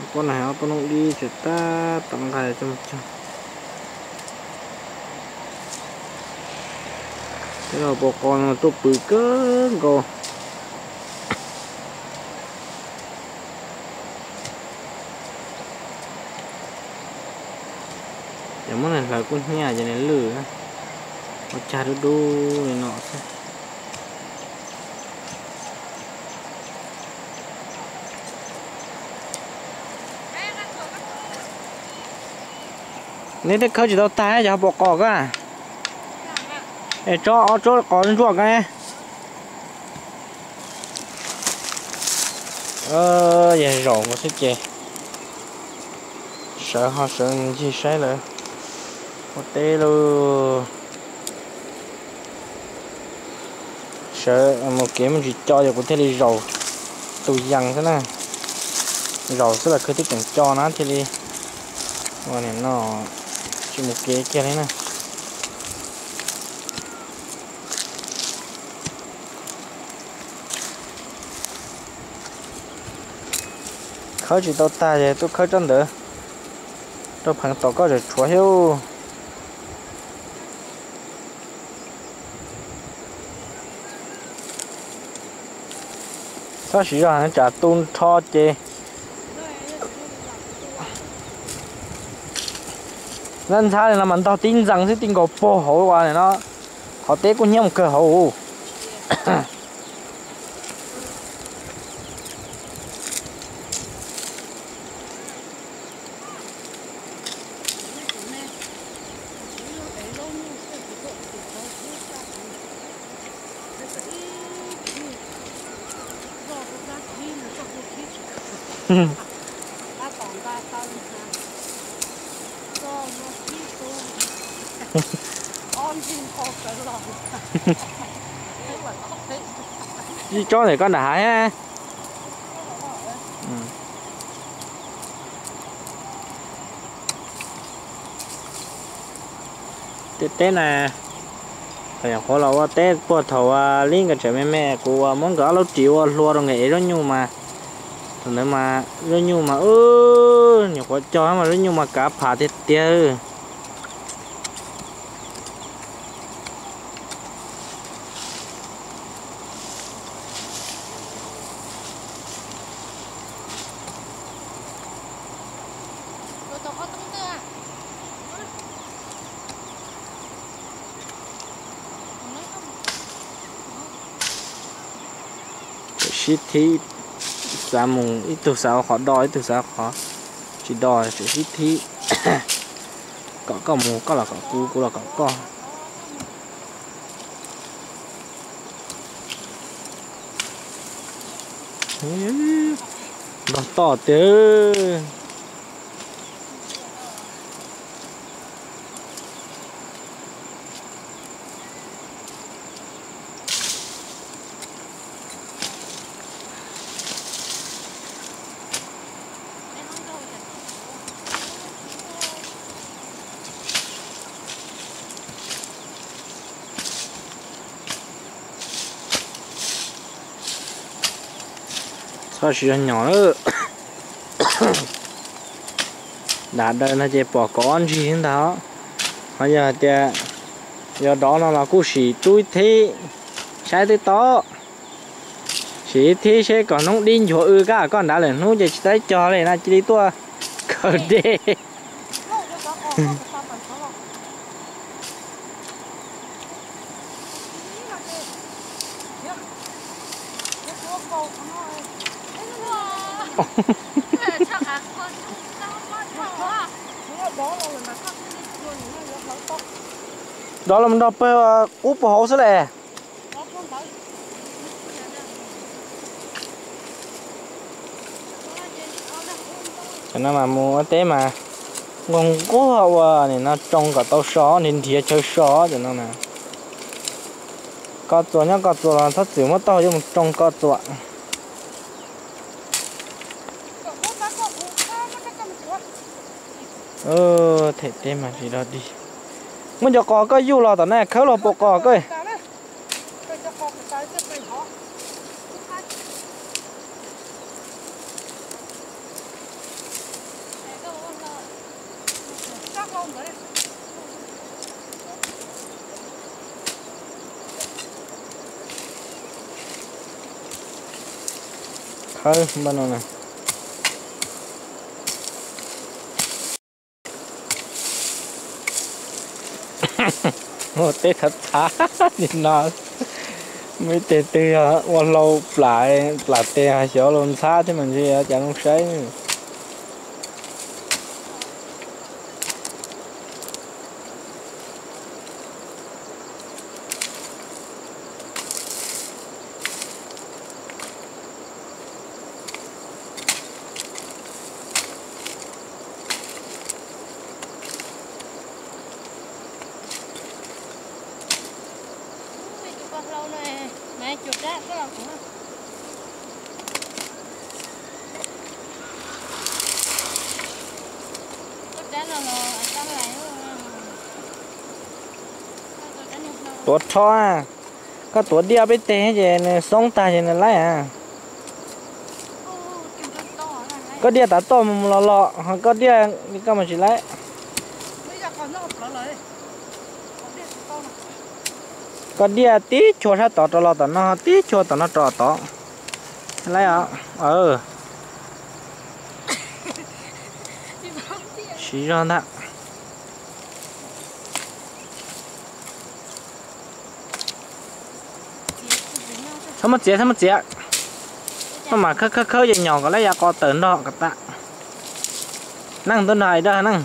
ob pob no ob pob noob dib tseem tab tom nqa coj mus cog. Tej no paus qos no tuaj pw kawg nkaus. Ces muab nws hlawv kub hnyiab ces nws lwj, ua cag dub dub li no xwb. Neb twb khawb tsis tau tag cov hauv paus qos koj. Es tsob ob tsob qos ntsuaj koj. Yog zaum nkaus xwb ces sawv ho sawv ncig saib lawv ua teb lauj. Sawv mus kev muaj tsis co ces kuv thiaj li zaum tus yees xwb na. Zaum xwb los khwv twb tseem co na thiaj li ua nim no tsis mus kev kiag li na. Khawb tsis tau tag ces tuaj khawb tsob ntawd rau pheev tom koj tseem tshuav thiab. Txhob siv zog tsam tu nrho ces ntxhab ntxhab li no mas ntog tib ntxees xwb, tib nkaus puag hauv no. Qhov teb kuj hnyiab mus kawg hauv. Ib tsob ntawm koj nram hav. Tej teb na, Nyuam qhuav los ua teb puag thaum li nkawd tseem me me, kuv uas muab nkawd ob lub ris ua hlua rau nkawd ev zaub nyuj mas, thaum ntawd mas zaub nyuj mas, nyuam qhuav cog mas zaub nyuj mas kav pham tiag tiag. Tseem sib thib, xav mus ib tug xav ua qhov do ib tug xav qhov tsis do, tseem sib thib. Kom koj mus koj los kom kuv, kuv los kom koj. Nrog toj tiag. Txhob siv zog nyom lawm. Dam daws no ces pom kaum ob ntsig ntag. Ho yog hais tias yog dov no los kuj sim tub ib thib, saib twb tau. Sim ib thib seb kom hnub dib nchuav w kab koj nrad lawm hnub ces tsis tau cog li na cia li tuaj khaws dej. Dov los nrog pawg qub puag hauv xwb le. Cov no mas mus ua teb mas nquag nquag ua nim no tsoo kom tau so, nrhiav nrhiav chaw so cov no na. Koj txuas nyob koj txuas los txhob txwm muab taub hau coj mus tsoo koj txuas. Them teb mas tsis dog dig. Muab cov qos koj yuj los tom na khawb los pua qos koj. Khawb npaj no na. Ua teb thav txhav li no, muaj ib teg twg ua hlau plam, plam teg xyov los ntxhab thiab mas ntshe cas zoo saib. Tuav rho, koj tuav diaj peb teg ces nws xoob tag ces nws laib a. Koj diaj tav toj mus los los, koj diaj koj mas tsis laib. Koj diaj tib chua sab tod rov los tom no, tib chua tom no rov tod. Laib os. Siv zog ntag. Txhob muab txiav, txhob muab txiav. Maj mam khawb khawb khawb ces nyom kom lawv yav qos tawm nrog kom tas. Neej tuaj nrog hais dawb neej.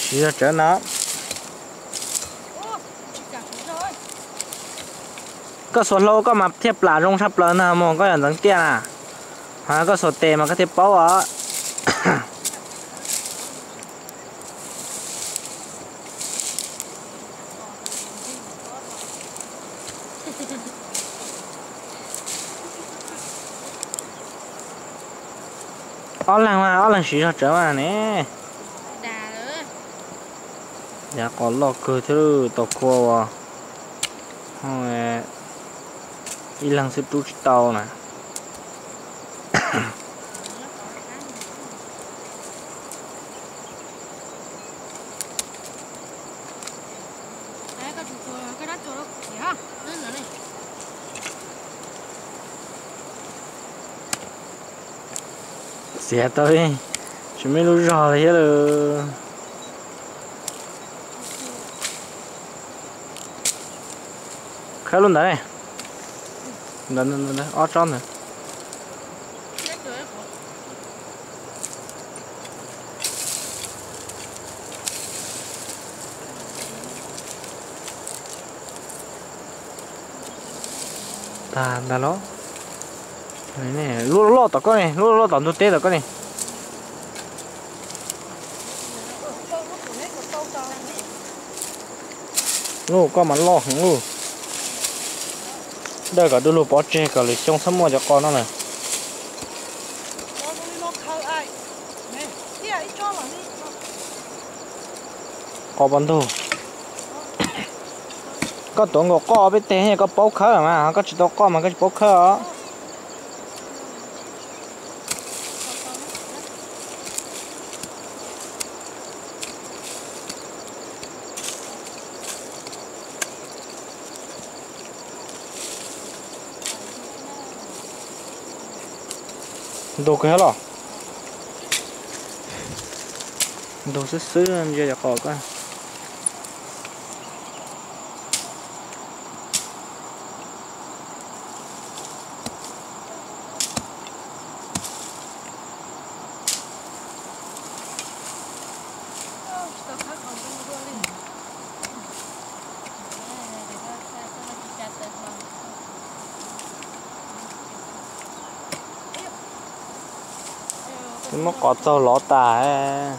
Siv zog tsawv no. Koj xuas hlau koj mas thiaj plam zoo tshaj plaws ntag mog, koj yog ntxeev tiaj na. Ho koj xuas tes mas koj thiaj paub os. Ob leeg mas, ob leeg siv zog tsawv mas ne. Yav qos loj kawg thiab, tau kua uas ib leeg xwb rub tsis tau na. Xiav tau, tsis muaj ib lub zog li thiab lawm. Khawb lub ntawd ne. Ntawd, ob tsob ntawd. Tag ntag los. Lub loj tom koj ne, lub loj tom ntug teb tom koj ne. Lub koj mas loj heev lub. Dawj kom du lug pov tseg kom lwm xyoo txhob muaj cov qos no na. Qos pov ntug. Koj tuav nkaus qoj peb teg, koj paub khawb mas, koj tsis tau qoj mas koj tsis paub khawb os. Ntug kawg los. Ntug xwb xwb ntsia cov qos koj. Twb muab qos txaug lov tas.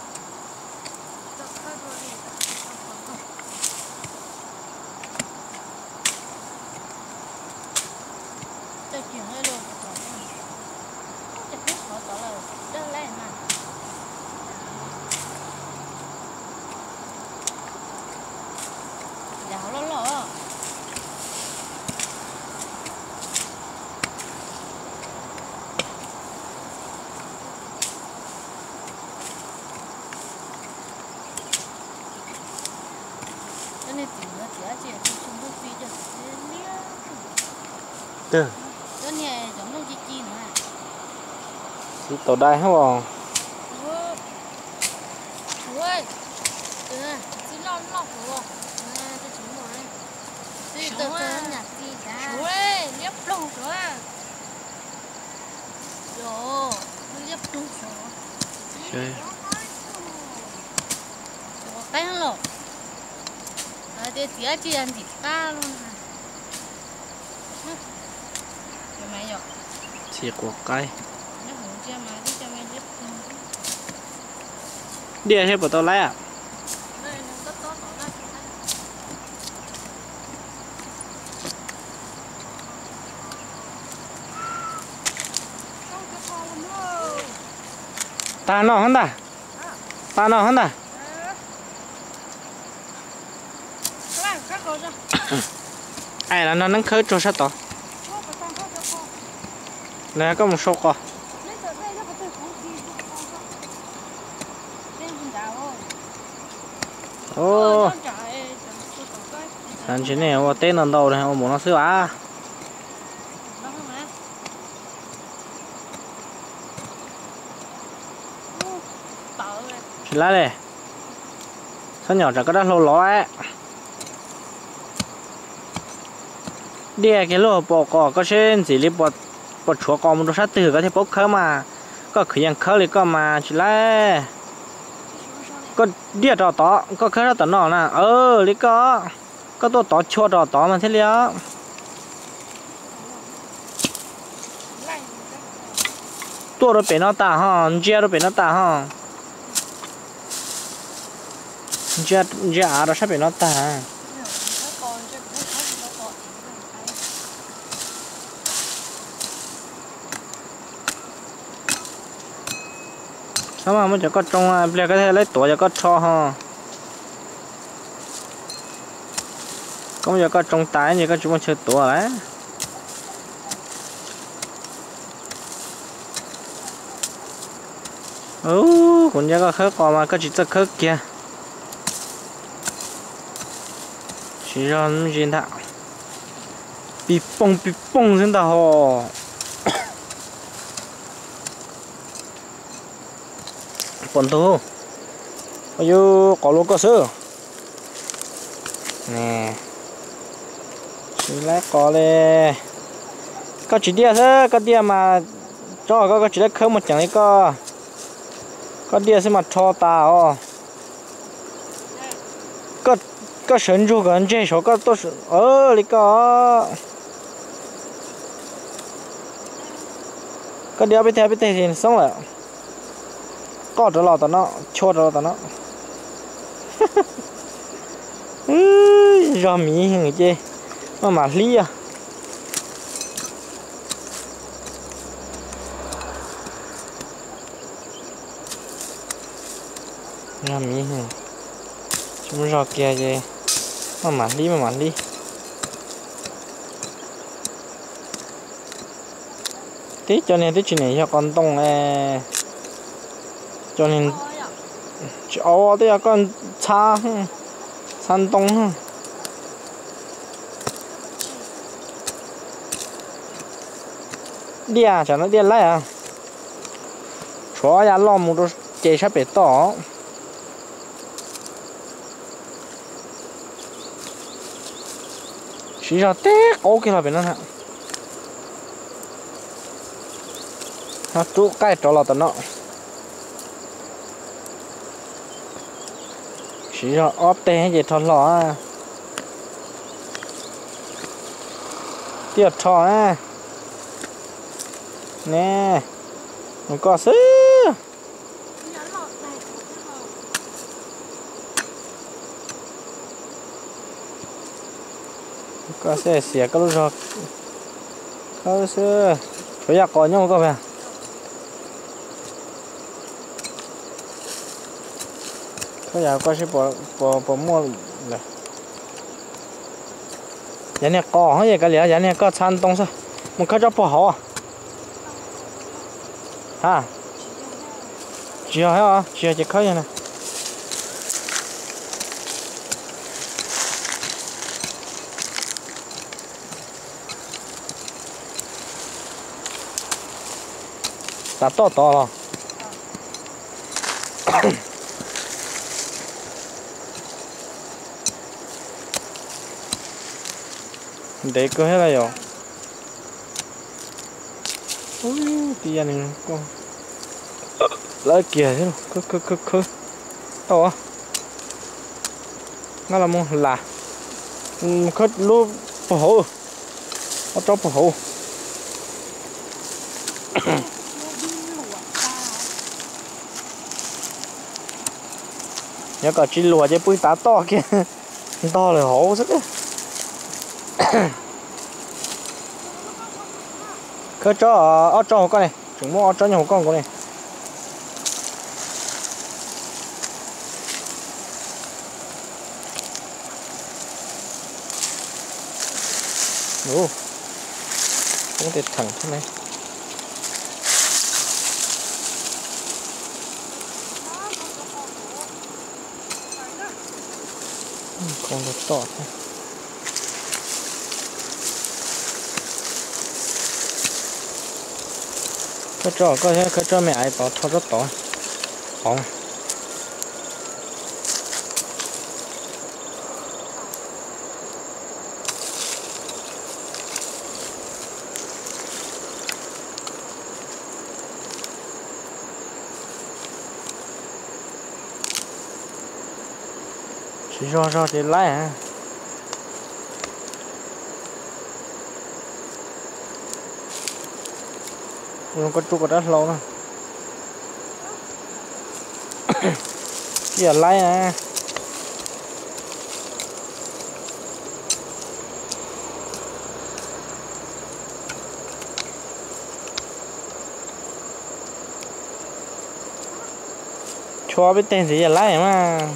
Twb tsis tau dai hab os. Liab ploog los, tias txiv dab tsi ntxim qab lub na. Txiv quav qaib. Diaj seb puas tau laib. Tag no hab ntag. Tag no hab ntag. Aim los no neeb khawb tsuag sab tod. Los koj mus sau qos. Xav ntshe nej ua teb ntau ntau ua npaum no xwb as. Tsis laib li. Txhob nyom tsam koj dab hlau lov. Diaj kiag lub hauv paus qos koj seb ntxim li puas tshuav qos mus rau sab twg koj thiaj paub khawb mas. Koj khwv yees khawb li koj mas tsis laib. Koj diaj rau tod, koj khawb sab tom no na, li koj, koj tuaj tov chua rau tod mas thiaj li os. Tuaj rau pem no tas ho, ntsia rau pem no tas ho. Ntsia av rau sab pem no tag. Koj mas muab cov koj tsoo pliag koj thiaj li tuav cov koj rho ho. Koj muab cov koj tsoo tas ces koj tsis muaj chaw tuav lawm. Kuv nco koj khawb qos mas koj tsis txawj khawb kiag. Siv zog me ntsis ntag. Pis poog pis poog xwb ntag ho. Pom ntug. Yus qos lua koj xwb. Tsis laib qos li. Koj tsis diaj xwb, koj diaj mas tsob koj koj tsis laib khawb muaj ceem li koj. Koj diaj xwb mas rho tas os. Koj sawv ntsug kom ntseg saum koj tuaj li koj. Koj diaj ob peb teg ob peb teg xoob lawm. Qoj rov los tom no, chua rov los tom no. Zog miv ces maj mam hlib os. Zog miv, tsis muaj zog kiag ces maj mam hlib maj mam hlib. Tib cov niag twb tsis niam yog qos ntoo, cov niag tsis au twb yog koj txhab, txhab ntoo. Diaj tsam no diaj laib a. Tshuav ya loj mus rau ces sab pem toj. Siv zog teb qaub kiag los pem no na. Ho rub qaij rov los tom no. Siv zog ob teg ces rho hlo. Tib rho na. Ne, mus koj xwb. Koj xwb xiam koj lub zog. Koj xwb, tshuav yaj qos nyob koj pem. Koj yam koj sib puas muaj lawm. Yav niag qos hov yeej kav liam, yav niag koj txhab ntoo xwb. Mus khawb tsob puag hauv. Ha, tsis yog, tsis yog ces khawb yog na. Tav toj tod los. Ntev kawg thiab lawm yom. Tib yam li lawv kiag thiab, khawb khawb khawb khawb tau. Nqa los mus lam, khawb lub puag hauv, ob tsob puag hauv. Yog kom tsis luam ces pw tav toj kiag, ntog lawm hauv xwb. Khawb tsob, ob tsob hauv koj ne, tseem muaj ob tsob nyob hauv koj nkaus ne. Ub, poob tej theem thiab ne. Khawb tsob, khawb tsob koj, khawb tsob me aiv tod, rho tsob tod. Qov. Siv zog zog ces laib. Koj rub koj rab hlau na. Tib yam laib na. Tshuav peb teg ntxiv yog laib mas.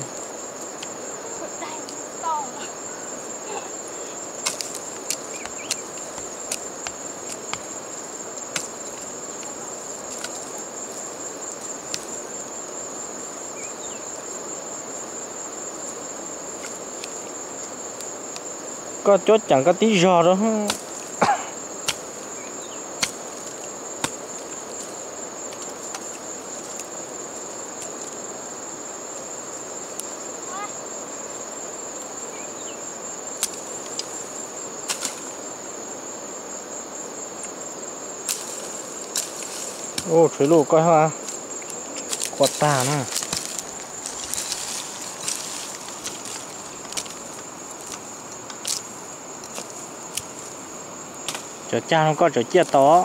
Koj cuab ceem koj tib zog rau. Ua tshuav luj koj qhuav tag na. Cov cag no koj tseem ciaj tau.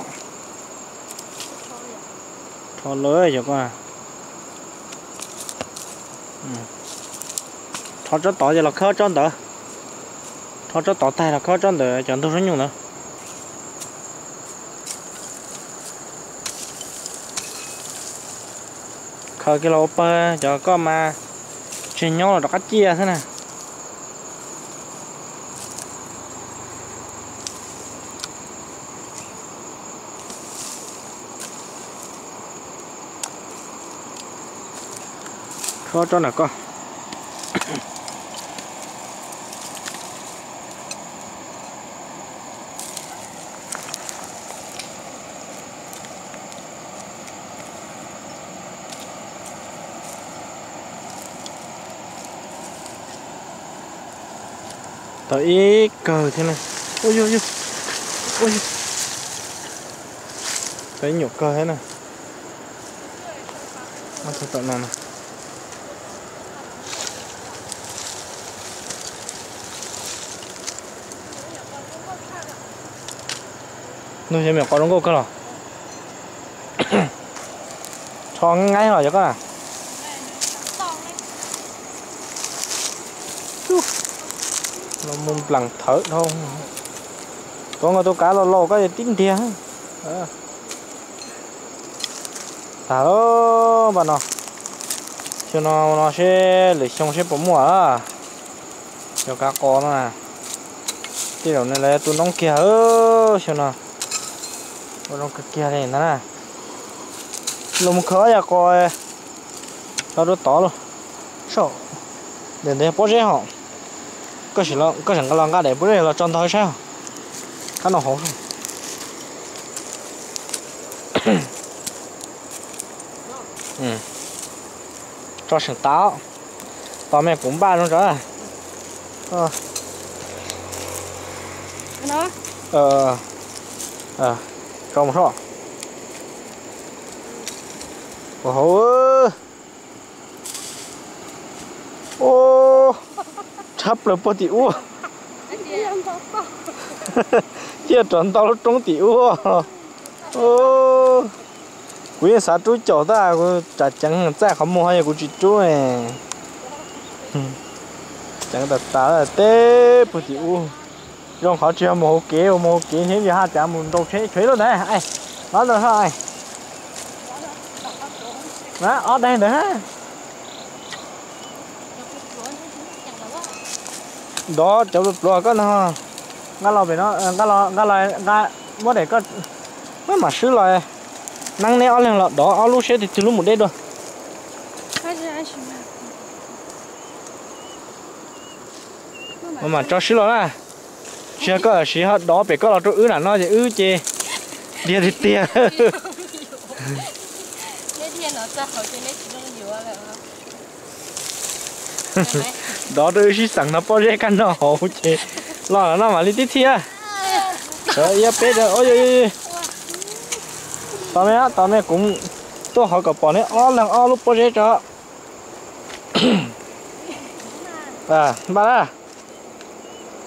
Rho lawm cov koj. Rho tsob tod ces los khawb tsob ntawd. Rho tsob tod tag los khawb tsob ntawd cov ntug sab nyuj ntawd. Khaws kiag los ua pawg cov koj mas tseg nyob los rov qab ciaj xwb na. Rho tsob ntawm koj. Tau ib kawg thiab na. Ua yog, ua yog, tau ib nyuam kawg thiab na. Tom no no. Nug yog me nyuam qos zoo nkauj kawg los. Rho nqaij los yog koj na. Los mus nplam thawv dhau. Tuav nkaus tus kav los laus koj tib ntiag. Tag lawm npaj no. Xyoo no no seb lwm xyoo seb puas muaj. Cov kav qos no na, tej zaum nws lawv tu noob kiag xyoo no. Ua zoo kawg kiag li ntag na. Los mus khaws ob yam qos los rau tod lauj. Saum ntawm ntawd pob zeb hos. Koj tseem nqa los nqa daim pob zeb los tso ntog saib os. Kab no hauv. Tso seem tas. Tos me kuv npaj zoo tso. Tso mus soj. Ua hauv. Ua, tshab plaws puag tim ub. Ciaj rov ntau lub roob tim ub. Kuv yeej xav rub caum tab kuv tsam ceev txaij qhov muag yog kuv tsis rub. Ceev tas tas teb puag tim ub. Zoo qhov tsis yog mus hauv kev, mus hauv kev thiab yog haj cav mus nrau tsheb tshuav ib lub ntawd. Ob ntawd, ob daim ntawd. Dov cov pluav koj no, nqa los pem no, nqa los, nqa los, nqa, muab daim koj, muab mam swb los. Neeb neb ob leeg los dov ob lub seb twg twg lub mus deb dua. Mam mam tso swb los na. Tsis yog koj siv ho dov pem koj los rau wb nram no ces wb ces diag tiag tiag. Dov rau wb sib xeem no pob zeb kaj no hauv ces los no mam li tib thiab. Ib peb, tos me, tos me kuv tuaj hauv kom pom neb ob leeg ob lub pob zeb tso. Npaj na.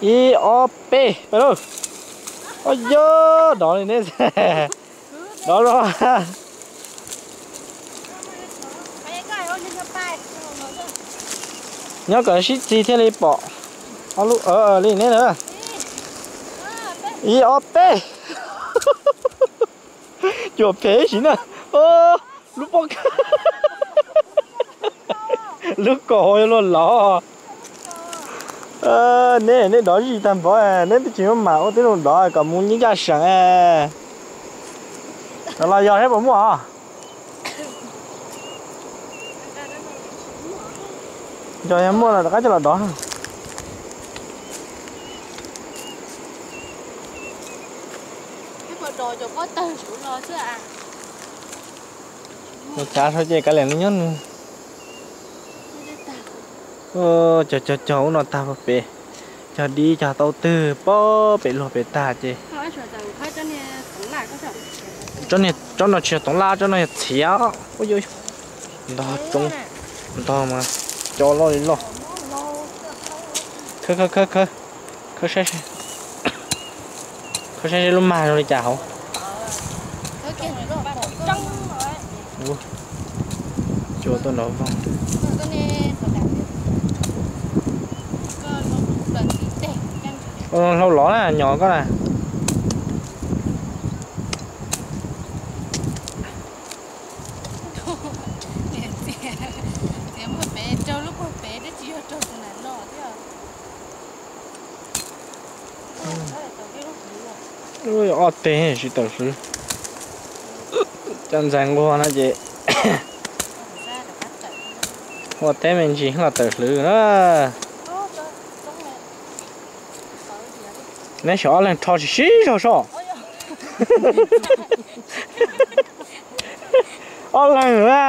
Ib ob peb pab lauj. Ob yog dov li neb, dov zoo. Nyob kom sib txig thiaj li pom. Ob lub li neb na. Ib ob peb. Cuam phem siv na. Lub pob kawg. Lub kaus yuav luag lov. Neb, neb dov zij tag npaum, neb twb tsis muab mam ua tib zoo dov kom mus nyob ncaj seem. Los los yog saib puas muaj os. Yog, yog muaj los rov qab coj los dov. Mus chav sau ces kav liam nws nyob nws. Cog cog cog ub no tag pem, cog dib cog tau twg pem luag pem tag ces tsob no tsis yog toov laj, tsob no yog txhiav. Ntog, ntog mas co loj li loj. Khawb, khawb, khawb, khawb saib, khawb saib seb lub mag zoo li cas hauv. Cua tuaj nrov vog. Hlau lov na, nyom koj na. Ob teg tsis tawm hlwv. Cov ntxhais nquag no ces ua teb me ntsis los tawm hlwv na. Neb xyov ob leeg rho tsis sib zog soj. Ob leeg na.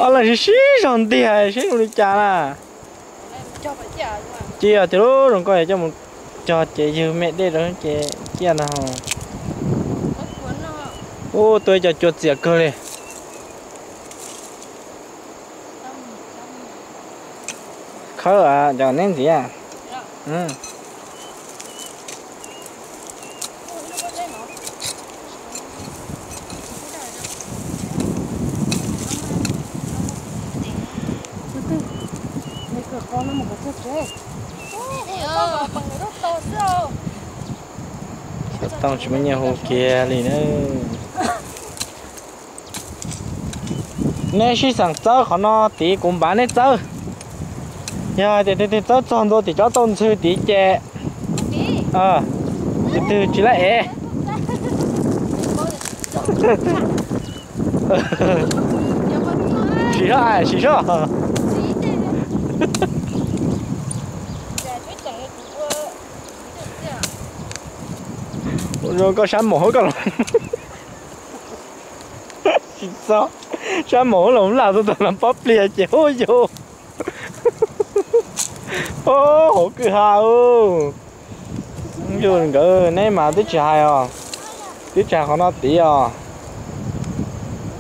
Ob leeg sib sib zog ntiag seb zoo li cas na. Cia tias lub zoo nkauj coj mus cog ces ywg me dej rau ces cia ntag. Ub, tuaj ib co cua txias kawg li. Khawb cov neb ntxiv. Xov tooj tsis muaj nyiaj hu kiag li na. Neb sib xeem txawb qhov no tid, kuv npav neb txawb. Yog hais tias tus twg txawb txog ntua tim tsob tauj ntxhw tid ces tus twg tsis laib ev. Sim soj, sim soj. Ua zoo koj sab maum hauv koj los. Tsis txog, sab maum hauv los laj tuaj tag los pob pliag ces hu yus. Hauv kwj ha. Yus nkawd neb mas twb tsis hais os, twb tsis hais qhov no tid os.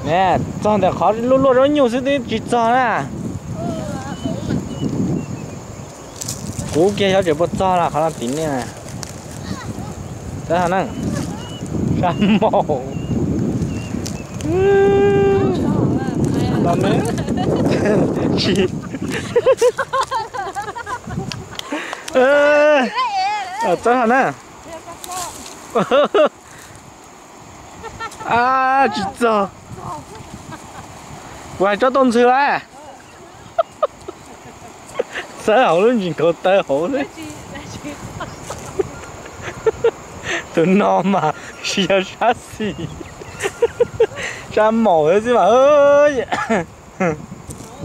Ne, txog ntawm qhov luaj luaj zaub nyuj xwb twb tsis txog na. Kuv kiag xyov tseem puas txog na qhov no tid ne. Sab maum. Tsis txawb hov na. Tsis txog. Kuv hais tsob tauj ntxhw lawm. Txawb hauv lub ntsis nkaus taw hauv xwb. Tus no mas tsis yog sab xis, sab maum xwb mas.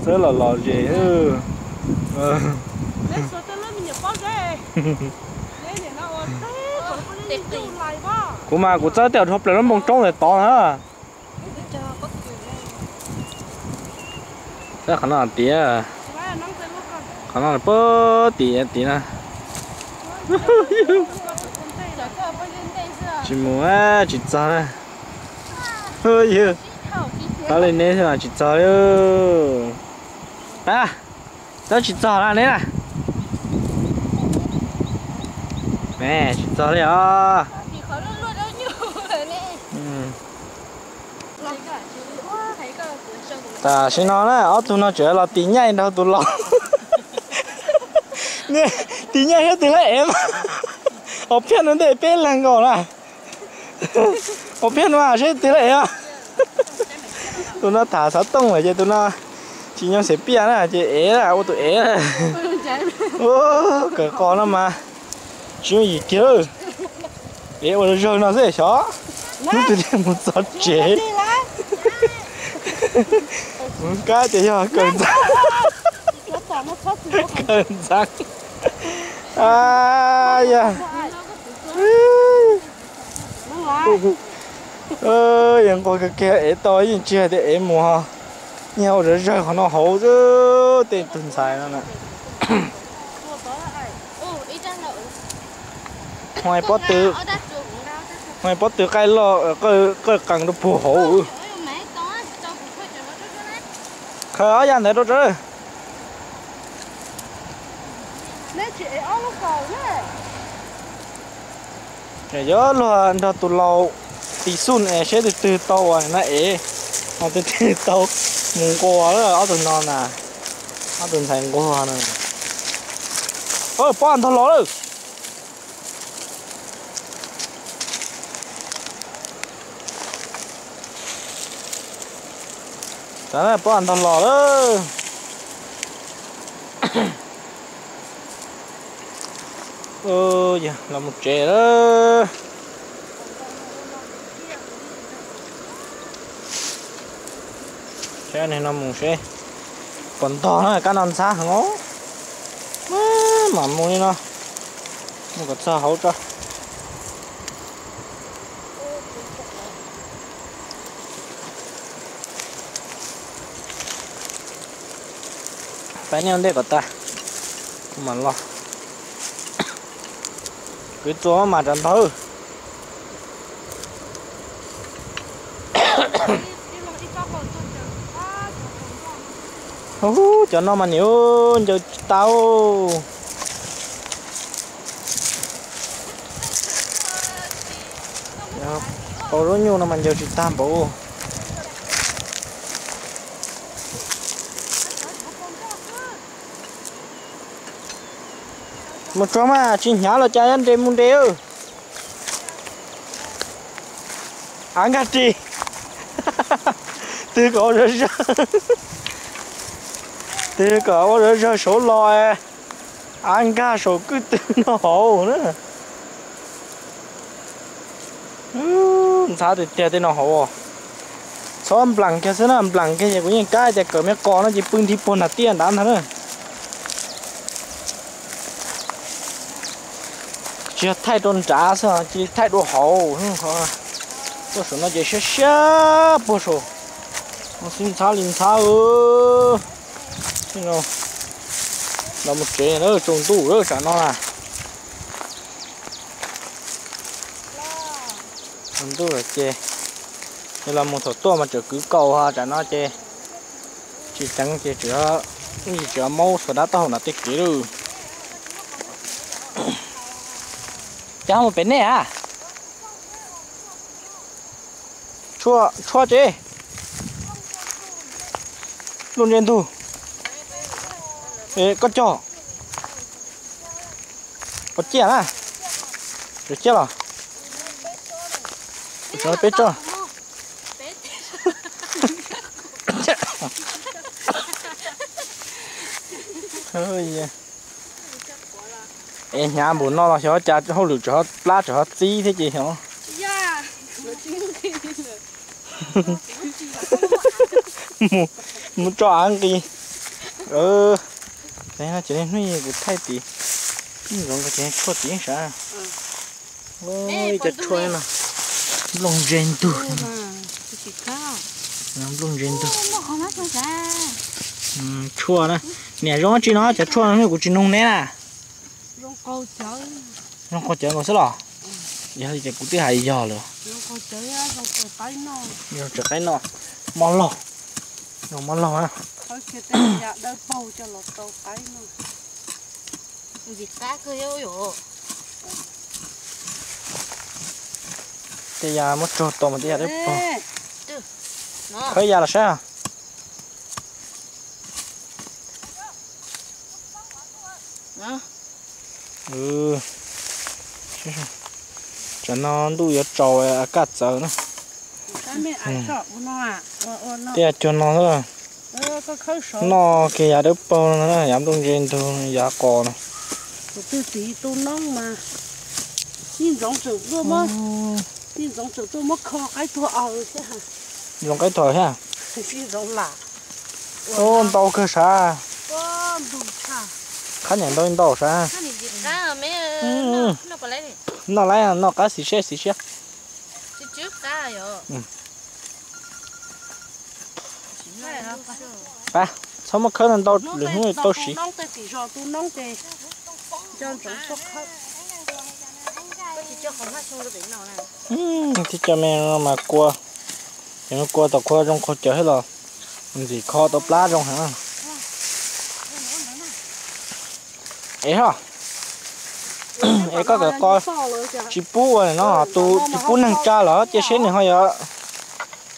Txawb los los zes. Kuv mas kuv txawb tej dhau plaws lub npoo roob ntawd tod na. Txawb qhov no tiav, qhov no puag tim tid na. Tsis mus, tsis txog na. Yog, txawb li neb xwb mas tsis txog li. A, txawb tsis txog na neb na. Tsis txog li os. Tam sim no na ob tug no tseem los tim nyaij nrog tus laus. Tim nyaij saib twg laib ev mas. Os, phiaj no ntej peb leeg nkaus na. Os, phiaj no saib twg laib ev os. Tus no tham xov tooj lawm ces tus no tsis nyoo xav piaj na ces ev ua tus ev. Ua kawg qos no mas tsis yooj yim kiag lawm. Ev ua zawg no xwb xyov hnub twg thiaj mus txog tsev. Kab tias yog kawg ntxeev, kawg ntxeev. Yog, yog nquag kiag kiag ev tau yeej tsis hais tias ev mus ho, yeej ua zawg zawg qhov no hauv xwb tej tug ntxhais no na. Hais pob tw, hais pob tw qaij loj, qaij qees rau puag hauv. Khaws ob yam ntawd rau tso. Yuav luag nrog tus laus tis xuj es seb tus twg tau uas na ev, tus twg tau mus nquag lawm ob tug no na, ob tug ntxhais nquag no. Pob ntog los lawm. Pob ntog los lawm. Yog los mus tsev lawm. Seb no mus seb puas ntog na, kab no ntxhab heev os. Mam mus li no, mus kom txog hauv tso. Pab nej ua ntej kom tag, kuv mam los. Kwv txuas mas tsam ntog. Ub, cov no mas niam ncaws tsis tau. Pau zaub nyuj no mas ncaws tsis tag npaum. Mus tsuag mas tsis hnyav los cas nres mus nres. Av nkag ris. Twg kom ua zawg zawg, twg kom ua zawg zawg saud los, av nkag saum kwj twg no hauv na. Ntxhab tiag tiag tej no hauv. Txhob nplees kiag xwb na, nplees kiag ces kuv yeej kab tias kawm me qos no ces pw nthi puag nram tiaj nrad ntag na. Tsis yog thaij rau nrad xwb, cia li thaij dua hauv. Puag saum no ces siab siab puag saum, xib ntxhab li ntxhab. Los mus tsev lawm, tsaus ntuj lawm tsam no na. Tsaus ntuj lawm ces, los mus thaum tuaj mas tseem kwv kaus, tsam no ces tsis ceev ces tseem, tseem maub xuas dab taub hau nram tej kev lawm. Cas ho mus pem nej a? Tshuaj, tshuaj tsev. Luj ntse ntug. Koj cog. Ua ciaj na. Ua ciaj los? Peb tso. Es hnyav npaum no los xyov cas hauj lwm tseem ho plab tseem ho txib thiab ces xyov. Mus tso av nqis. Ces niaj hnub kuv thaij tim, pib ntxoov ces tshuaj tim sav. Ib co tshuaj no, nplooj ntse ntug. Nplooj ntse ntug. Tshuaj na, niam zoo tsi no cov tshuaj no kuv tsis nug neb na. Zoo qaug cawv nkaus xwb los? Yog li ces kuv twb hais yog lawm. Zoo tsev qaib noj. Mov laug, zoo mov laug na. Tej yam muab tso tau mas tej yam dawb paug. Khawb ya los saib. Tsam no ntuj yuav tsaus, a kaj txawv na. Tej cuag no xwb. Noj kiag yav dawb paug no, yav nplooj ntse ntug, yav qos no. Zoo qaib tuag thiab. Ntau kawg sav. Qhab niam ntau ntau sav. Noj lawm, noj qab xis siab xis siab. Pab, txhob muab khawb ntau, lwm hnub tau siv. Thiab cov me no mas kua, cov me kua tom qhua zoo qhov cawv thiab los ntxim kho tau plab zoo heev. Es ho, es koj kawm qos tsis pub ua no, tus tsis pub neeg tsa los cia seb nws ho yuav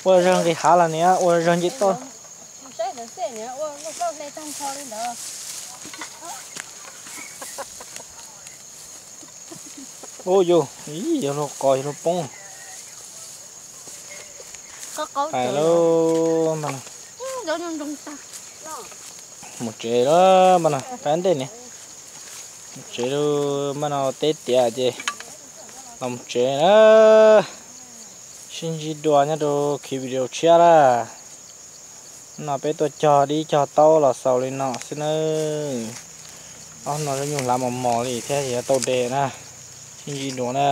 ua zawg nqis hav los niam ua zawg nce toj. Ub yus, ib yog luag qos yog luag poob. Pais lauj, mus tsev lawm mas no, pab ntej niam. Mus tsev lawm mas no, teb tiav ces los mus tsev na. Sib ntsib dua nyob rau kiv video tshiab lawm. No peb tuaj cog dib cog taub los xaus li no xwb nawb. Ob no zoo nyuj hlav mos mos li thiab yuav tau de na. Sib ntsib dua na.